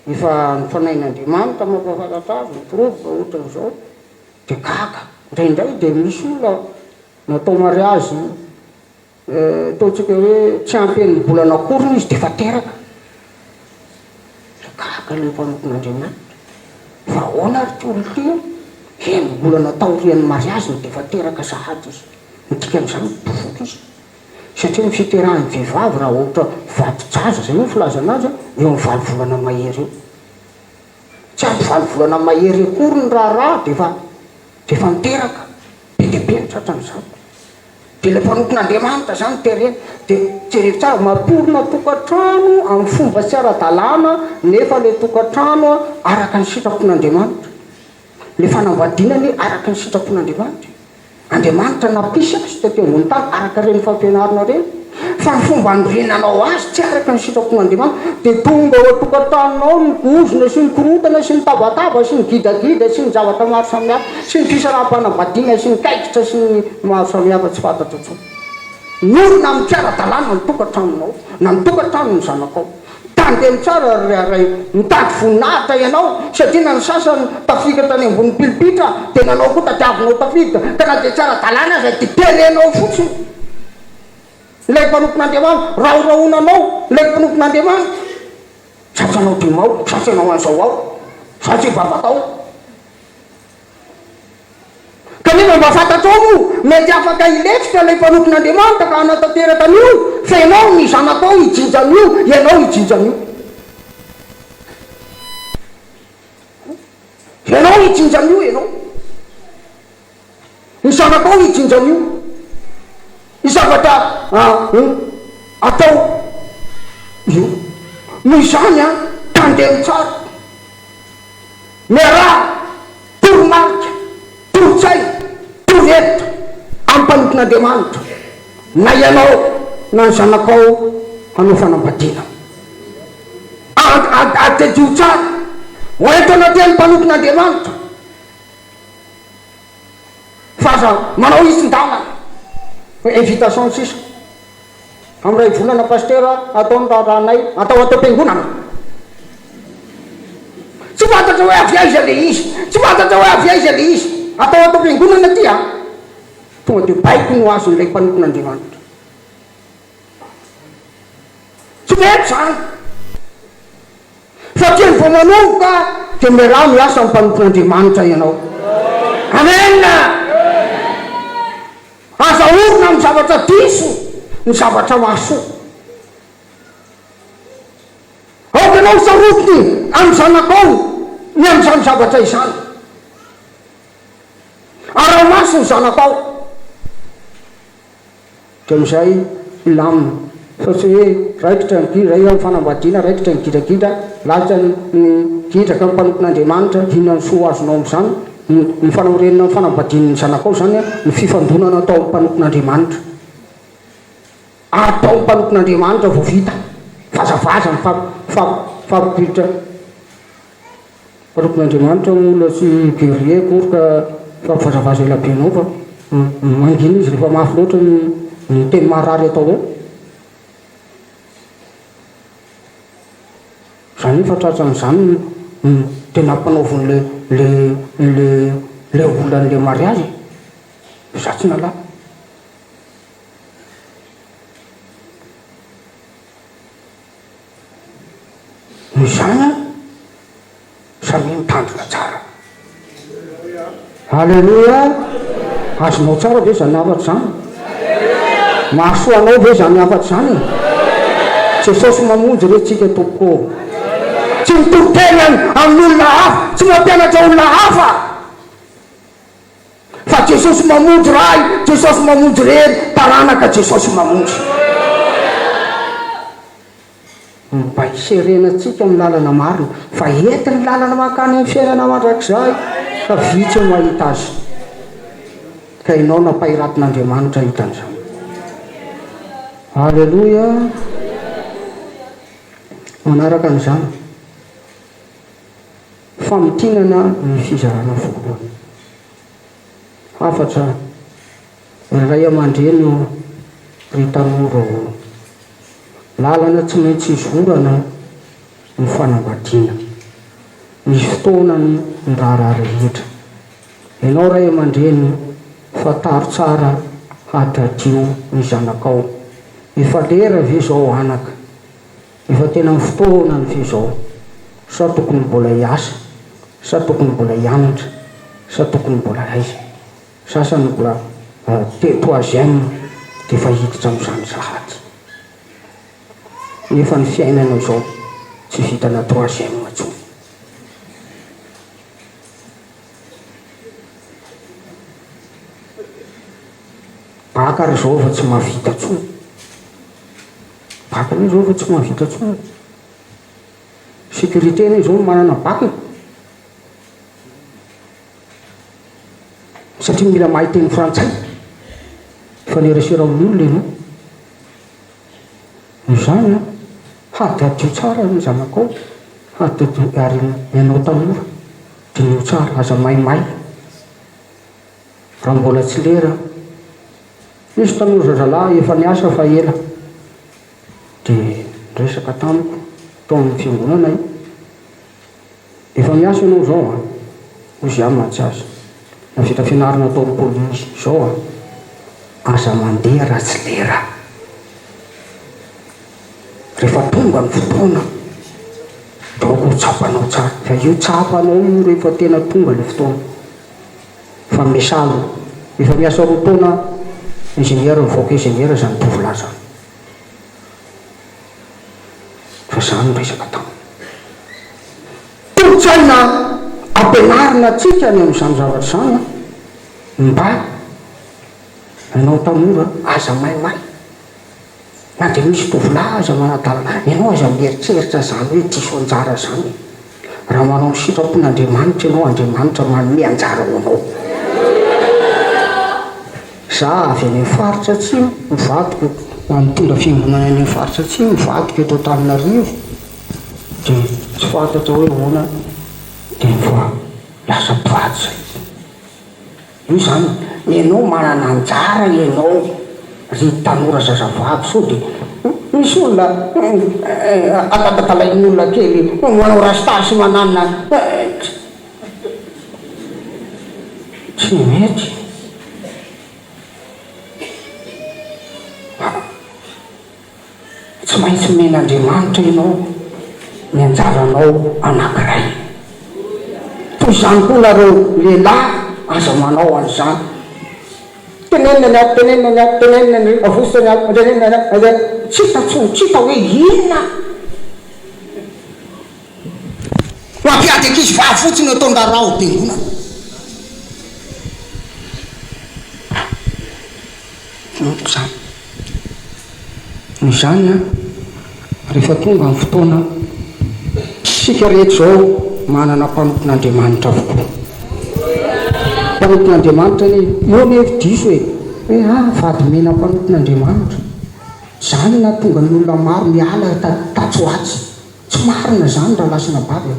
efa ny fanahin'Andriamanitra mampahafantatra azy ny porofo fa ohatran'izao. Dia gaga. Indraindray dia misy olona natao mariazy Ataontsika hoe tsy ampy enim-bolana akory izy dia efa teraka. Dia gaga ilay mpanompon'Andriamanitra. Fa ahoana ary ity olona ity an? Enim-bolana taorian'ny mariaziny dia efa teraka sahady izy. Ny dikan'izany bevoka izy. Satria ny fiterahan'ny vehivavy raha ohatra vadi-jaza, izay moa ny filazana azy an, eo amin'ny valo volana mahery eo. Tsy ampy valo volana mahery akory ny raharaha dia efa dia efa niteraka. Be dia be ny tratran'izany. Dia ilay mpanompon'Andriamanitra izany terena. Dia jereo tsara, mampiorina tokantrano amin'ny fomba tsy ara-dalàna nefa ilay tokantrano araka ny sitrapon'Andriamanitra. Ilay fanambadiana anie araka ny sitrapon'Andriamanitra e. Andriamanitra nampisy azy tety ambony tany araka ireny fampianarana ireny. Fa ny fomba anorenanao azy tsy araka ny sitrapon'Andriamanitra. Dia tonga ao an-tokantranonao ny ozona sy ny korontana sy ny tabataba sy ny gidragidra sy ny zavatra maro samihafa. Sy ny fisaraham-panambadiana sy ny kaikitra sy ny maro samihafa tsy fantatra intsony. Miorina amin'ny tsy ara-dalàna ny tokantranonao na ny tokantranon'ny zanakao. Tandremo tsara ry ray, mitady voninahitra ianao satria na ny sasany tafiditra tany ambony pilipitra dia nanao koa tadiavinao tafiditra ka na dia tsy ara-dalàna aza dia terenao fotsiny ilay mpanompon'Andriamanitra, rahorahonanao ilay mpanompon'Andriamanitra. Za tsy hanao dima ao, za tsy hanao an'izao ao, za tsy hivavaka ao. Kanefa mba fantatrao moa, mety afaka hilefitra ilay mpanompon'Andriamanitra ka hanatanteraka an'io, fa ianao ny zanakao hijinja an'io, ianao hijinja an'io. Ianao hijinja an'io, ianao. Ny zanakao hijinja an'io. Ny zavatra atao io. Noho izany an, tandremo tsara. Miaraha toromarika, toro-tsaina, torohevitra amin'ny mpanompon'Andriamanitra, na ianao na ny zanakao hanao fanambadiana. Atadidio tsara, ho ento anatrehan'ny mpanompon'Andriamanitra, fa aza manao hitsin-dalana, hoe invitation sisa. Amin'ny iray volana Pasteur atao ny raharahanay atao ato am-piangonana. Tsy fantatra hoe avy aiza le izy, tsy fantatra hoe avy aiza le izy. Atao ato am-piangonana aty a. Tonga dia baiko no azon'ilay mpanompon'Andriamanitra. Tsy mety izany. Fa tiany vao manomboka dia miaraha miasa amin'ny mpanompon'Andriamanitra ianao. Amen! Aza orina amin'ny zavatra diso ny zavatra mahasoa. Aoka ianao ho sarotiny amin'ny zanakao. ny amin'izany zavatra izany. Araho maso ny zanakao. Dia amin'izay milamina. Fa tsy hoe raikitra ny gidra eo amin'ny fanambadiana, raikitra ny gidragidra, lalitra ny gidraka ny mpanompon'Andriamanitra, inona ny soa ho azonao amin'izany? Ny fanaorenana ny fanambadian'ny zanakao izany ny fifandonana atao amin'ny mpanompon'Andriamanitra. Atao mpanompon'Andriamanitra vao vita. Vazavaza ny fampiditra. Mpanompon'Andriamanitra moa olona tsy guerrier akory ka mifampivazavaza ela be anao fa mangina izy rehefa mafy loatra ny teny maharary atao ao. Zany efa tratran'izany ny tena ampanaovin'le le le le olona an'le mariazy e. Za tsy nalahelo. Noho izany an, samia mitandrina tsara. Aleloia! Azonao tsara ve izany hafatra izany? Mahasoa anao ve izany hafatra izany e? Jesosy mamonjy re tsika tompoko ô. Tsy mitory teny amin'olona hafa, tsy mampianatra olona hafa. Fa Jesosy mamonjy Ray, Jesosy mamonjy Reny, taranaka Jesosy mamonjy. Mba hiserenantsika amin'ny lalana marina, fa ety ny lalana mankany amin'ny fiainana mandrakizay, ka vitsy no mahita azy. Ka ianao nampahiratin'Andriamanitra hahita an'izany. Aleloia! Manaraka an'izany. Famintinana ny fizarana voalohany. Hafatra, Ry ray aman-dreny ô, ry tanora ô, lalana tsy maintsy izorana ny fanambadiana. Misy fotoanany ny raharaha rehetra. Ianao ray aman-dreny, fantaro tsara hadihadio ny zanakao. Efa lera ve izao anaka? Efa tena ny fotoanany ve izao? Sa tokony mbola hiasa? Sa tokony mbola hianatra? Sa tokony mbola aiza? Sasany mbola te troisième dia efa hiditra amin'izany sahady. Nefa ny fiainana izao tsy vitana troisième intsony. Baka ary izao efa tsy mahavita intsony. Bac anie zao efa tsy mahavita intsony e. Sécurité anie zao no manana bac e. Satria mila mahay teny frantsay. Mifanerasera amin'ny olona ianao. Noho izany an, hadihadio tsara ny zanakao, hadihadio ary ianao tanora, diniho tsara, aza maimay. Raha mbola tsy lera. Nisy tanora zazalahy efa niasa fa ela dia niresaka tamiko tao amin'ny fiangonana io. Efa miasa ianao izao an! Hoy izy ahy mantsy azy. Nahavita fianarana tao amin'ny polisy izao an! Aza mandeha raha tsy lera. Rehefa tonga ny fotoana dia aoka ho tsapanao tsara. Fa io tsapanao io rehefa tena tonga ilay fotoana. Fa miasa aloha. Efa miasa roa taona ingénieur mivoaka ingénieur izany tovolahy izany. Fa za no resaka taminy. Tolo-tsaina ampianarina antsika ny amin'izany zavatra izany an, mba ianao tanora aza maimay. Na dia misy tovolahy aza manadala, ianao aza mieritreritra izany hoe diso anjara izany e. Raha manao ny sitrapon'Andriamanitra ianao, Andriamanitra manome anjara ho anao. Za avy any amin'ny faritra atsimo, ny vadiko mitondra fiangonana any amin'ny faritra atsimo, ny vadiko eto Antananarivo, dia tsy fantatra hoe ahoana dia efa lasa mpivady zay. Io izany, ianao manana anjara ianao ry tanora zazavavy sao dia misy olona adadadalain'ny olona kely manao rasta sy mananona tsy mety. Tsy maintsy omen'Andriamanitra ianao ny anjaranao anankiray. Toy izany koa nareo lehilahy aza manao an'izany. Tenenina ny ato, tenenina ny ato, tenenina ny avosotra ny ato, tenenina ny ato, tsy hita tsony, tsy hita hoe inona. Mampiady ankizy vavy fotsiny ataon-draharaha ao am-piangonana. Finoako izany. Noho izany an, rehefa tonga ny fotoana, isika rehetra izao manana mpanompon'Andriamanitra avokoa. Mpanompon'Andriamanitra anie, eo anie hevi-diso e, hoe ah, vady mena mpanompon'Andriamanitra. Izany no nahatonga ny olona maro miala tatsy ho atsy. Tsy marina izany rahalahy sy anabavy a!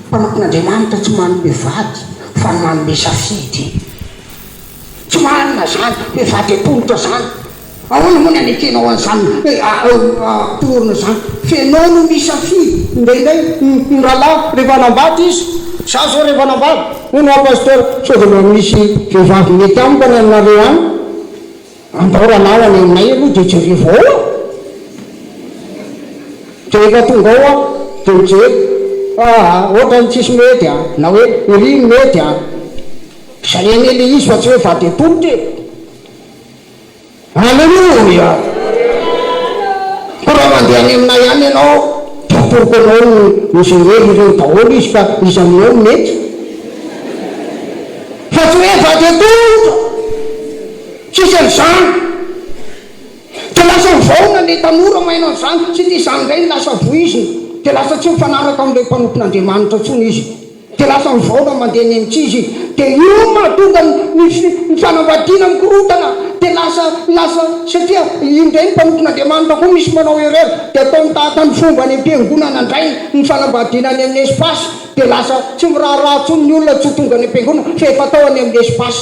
Mpanompon'Andriamanitra tsy manome vady fa ny manome safidy. Tsy marina izany hoe vady atolotra izany. Ahoana moa ny anekenao an'izany hoe atolorina izany? F'enao no misafidy. Indraindray ny rahalahy rehefa hanambady izy, za zao rehefa hanambady, hono aho pasteur, sao dia mba misy vehivavy mety amiko any aminareo any? Andao rahalahy any aminay aloha dia jerevo ao a! Dia rehefa tonga ao aho dia mijery, aa ohatran'ny tsisy mety a! Na hoe iry ny mety a! Izay anie ilay izy fa tsy hoe vady atolotra e! Aleloia! Koa raha mandeha any aminay any ianao dia atoroko anao ny mi-gérer ireo daholo izy fa iza aminao no mety? Fa tsy hoe vady atolotra! Tsisy an'izany! Dia lasa mivaona ilay tanora maheno an'izany, satria izany indray no lasa voizina, dia lasa tsy mifanaraka amin'ilay mpanompon'Andriamanitra intsony izy, dia lasa mivaona mandeha any amin'ny tsy izy, dia io no mahatonga ny ny fanambadiana mikorontana, dia lasa lasa satria io indray ny mpanompon'Andriamanitra koa misy manao erreur, dia ataony tahaka ny fomba any am-piangonana indray ny fanambadiana any amin'ny espace, dia lasa tsy miraharaha intsony ny olona tsy ho tonga any am-piangonana fa efa atao any amin'ny espace.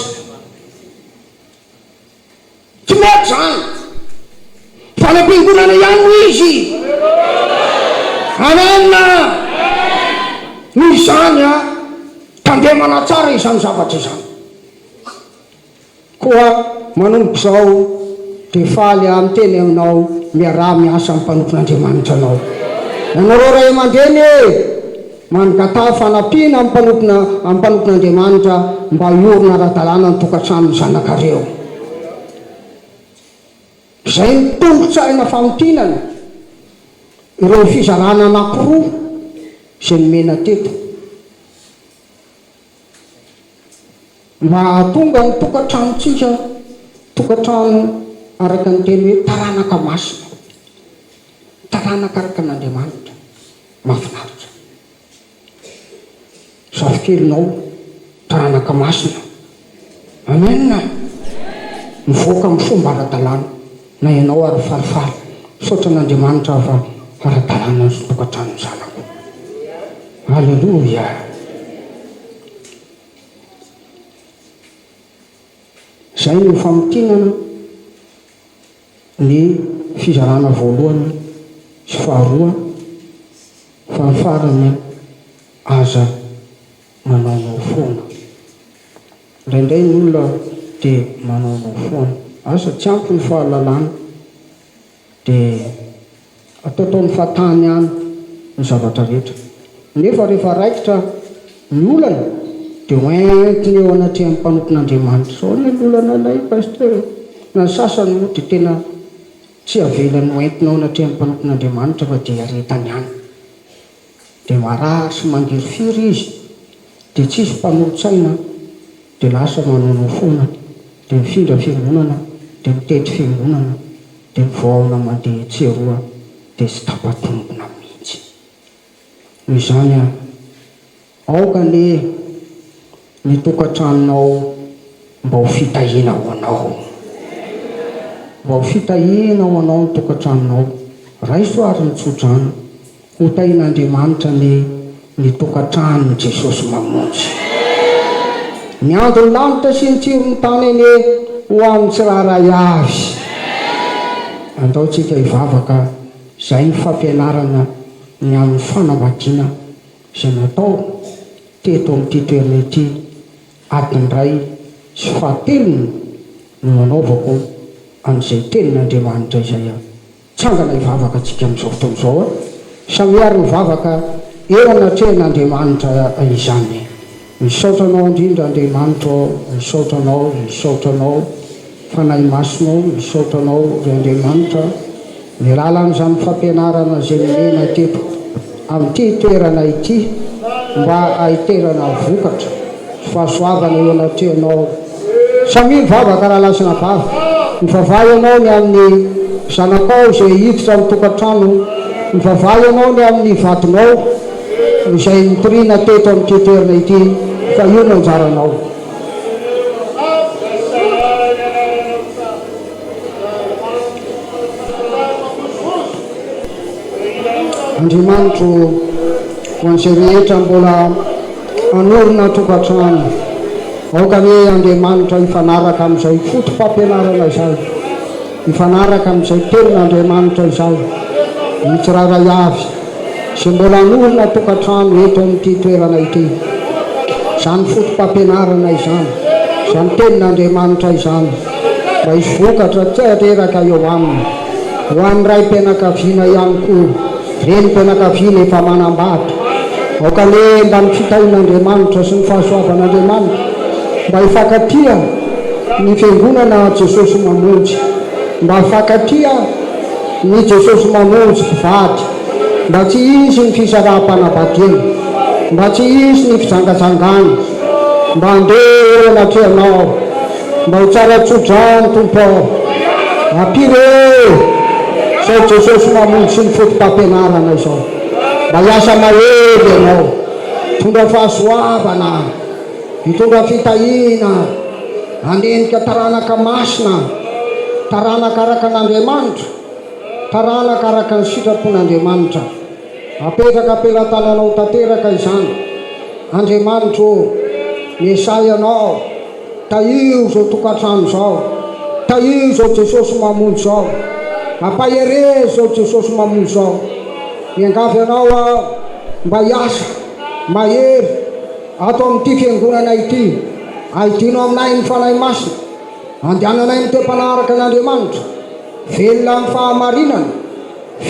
Tsy mety izany. Fa any am-piangonana ihany no izy. Amen. Noho izany, tandremana tsara izany zavatra izany. Koa manomboka izao dia faly aho miteny aminao, miaraha miasa amin'ny mpanompon'Andriamanitra anao. Ianareo ray aman-dreny e! Mangataha fanampiana amin'ny mpanompona amin'ny mpanompon'Andriamanitra mba hiorina ara-dalàna ny tokantranon'ny zanakareo. Izay ny tongo-tsaina famintinana ireo fizarana anankiroa izay nomena teto. Mba hahatonga ny tokantranontsika tokantrano araka ny teny hoe taranaka masina, taranaka araka an'Andriamanitra. Mahafinaritra. Zafikelinao, taranaka masina. Amen. Mivoaka amin'ny fomba ara-dalàna. Na ianao ary falifaly. Misaotra an'Andriamanitra aho fa ara-dalàna ny tokantranon'ny zanako. Aleloia. Izay no famintinana ny fizarana voalohany sy faharoa fa ny farany aza manaonao foana. Indraindray ny olona dia manaonao foana. Asa tsy ampy ny fahalalana dia ataotaony fahatany ihany ny zavatra rehetra. Nefa rehefa raikitra ny olana dia hoentiny eo anatrehan'ny mpanompon'Andriamanitra. Izao anie ny olana ilay Pasteur e! Na ny sasany moa dia tena tsy avelany hoentina eo anatrehan'ny mpanompon'Andriamanitra fa dia iaretany ihany. Dia marary sy mangirifiry izy dia tsisy mpanolo-tsaina dia lasa manaonao foana dia mifindra fiangonana dia mitety fiangonana dia mivaona mandeha etsy eroa dia tsy tapa-tombina mihitsy. Noho izany an, aoka anie ny tokantranonao mba ho fitahiana ho anao. Mba ho fitahiana ho anao ny tokantranonao. Raiso ary ny tsodrano. Ho tahian'Andriamanitra anie ny tokantranon'i Jesosy Mamonjy. Ny andon'ny lanitra sy ny tsiron'ny tany anie ho an'ny tsirairay avy. Andao tsika hivavaka izay ny fampianarana ny amin'ny fanambadiana izay natao teto amin'ity toerana ity adiny iray sy fahatelony no nanaovako an'izay tenin'Andriamanitra izay aho. Tsangana hivavaka tsika amin'izao fotoana izao a! Samia ary mivavaka eo anatrehan'Andriamanitra izany. Misaotra Anao indrindra Andriamanitra ô, misaotra Anao, misaotra Anao Fanahy Masina ô, misaotra Anao ry Andriamanitra ny alalan'izany fampianarana izay nomena teto amin'ity toerana ity. mba hahiterana vokatra sy fahasoavana eo anatrehanao. Samia mivavaka rahalahy sy anabavy. Mivavaha ianao ny amin'ny zanakao izay hiditra amin'ny tokantrano. Mivavaha ianao ny amin'ny vadinao izay nitoriana teto amin'ity toerana ity fa io no anjaranao. Andriamanitro ô, ho an'izay rehetra mbola hanorina tokantrano, aoka anie Andriamanitra hifanaraka amin'izay foto-pampianarana izay, hifanaraka amin'izay tenin'Andriamanitra izay, ny tsirairay avy izay mbola hanorina tokantrano eto amin'ity toerana ity. Izany foto-pampianarana izany, izany tenin'Andriamanitra izany, mba hisy vokatra tanteraka eo aminy. Ho an'ny raim-pianakaviana ihany koa, renim-pianakaviana efa manambady, aoka anie mba ny fitahian'Andriamanitra sy ny fahasoavan'Andriamanitra mba hifankatia ny Fiangonana Jesosy Mamonjy, mba hifankatia ny Jesosy Mamonjy mpivady, mba tsy hisy ny fisaraham-panambadiana, mba tsy hisy ny fijangajangana, mba handeha eo anatrehanao aho. Mba ho tsara tso-drano Tompo ô. Ampio e! Sao Jesosy mamonjy sy ny foto-pampianarana izao. Mba hiasa mahery Ianao. Hitondra fahasoavana, hitondra fitahiana, handenika taranaka masina, taranaka araka an'Andriamanitra, taranaka araka ny sitrapon'Andriamanitra. Apetraka am-pelatananao tanteraka izany. Andriamanitro ô, miesà Ianao. Tahio izao tokantrano izao. Tahio izao Jesosy Mamonjy izao. Ampaherezo izao Jesosy Mamonjy izao. Miangavy Anao aho mba hiasa mahery ato amin'ity fiangonana ity. Aidino aminay ny Fanahy Masina. Andehananay miteo-panaraka an'Andriamanitra. Velona amin'ny fahamarinana.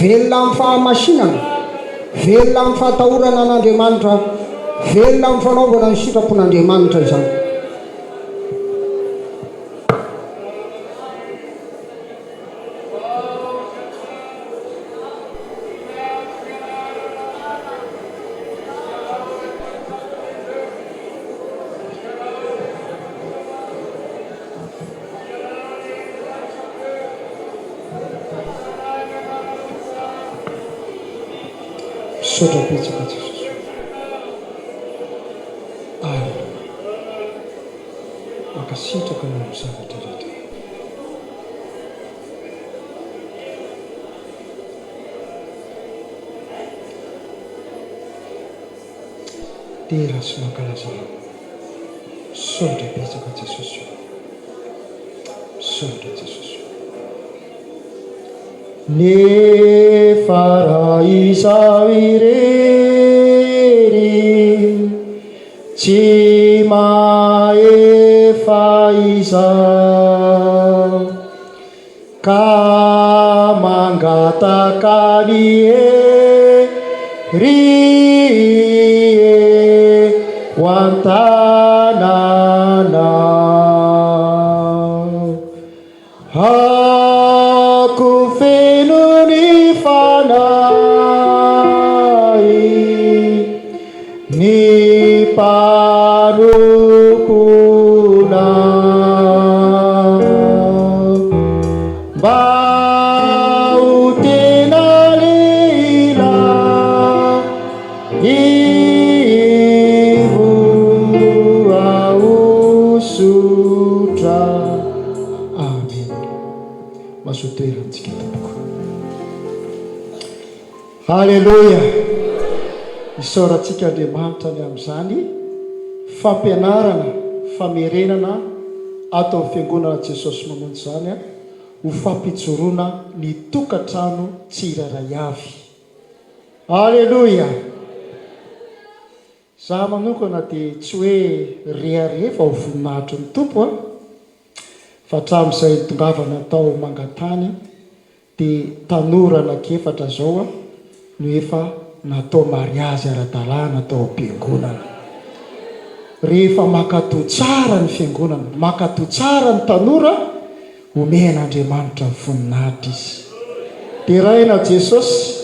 Velona amin'ny fahamasinana. Velona amin'ny fahatahorana an'Andriamanitra. Velona amin'ny fanaovana ny sitrapon'Andriamanitra izany. Misaotra betsaka Jesosy o. Aleloia. Mankasitraka noho ny zavatra rehetra. Dera sy mankalaza Anao. Misaotra betsaka Jesosy o. Misaotra Jesosy o. Nefa raha izaho irery tsy mahefa izao Ka mangataka ny hery ho an-tananao. Ako feno ny fanahy ny mpanomponao mba ho tena lehilahy voahosotra. Amen. Mazotoa toerantsika tompoko. Haleloia! Isaorantsika Andriamanitra ny amin'izany fampianarana famerenana ato amin'ny Fiangonana Jesosy Mamonjy izany ho fampijoroana ny tokantrano tsirairay avy. Haleloia! Za manokana dia tsy hoe rehareha fa ho voninahitry ny Tompo an! Fa hatramin'izay nitongavana tao Mangatany dia tanora anankiefatra zao no efa natao mariazy ara-dalàna tao am-piangonana. Rehefa mankatò tsara ny fiangonana, mankatò tsara ny tanora, omen'Andriamanitra voninahitra izy. Deraina Jesosy.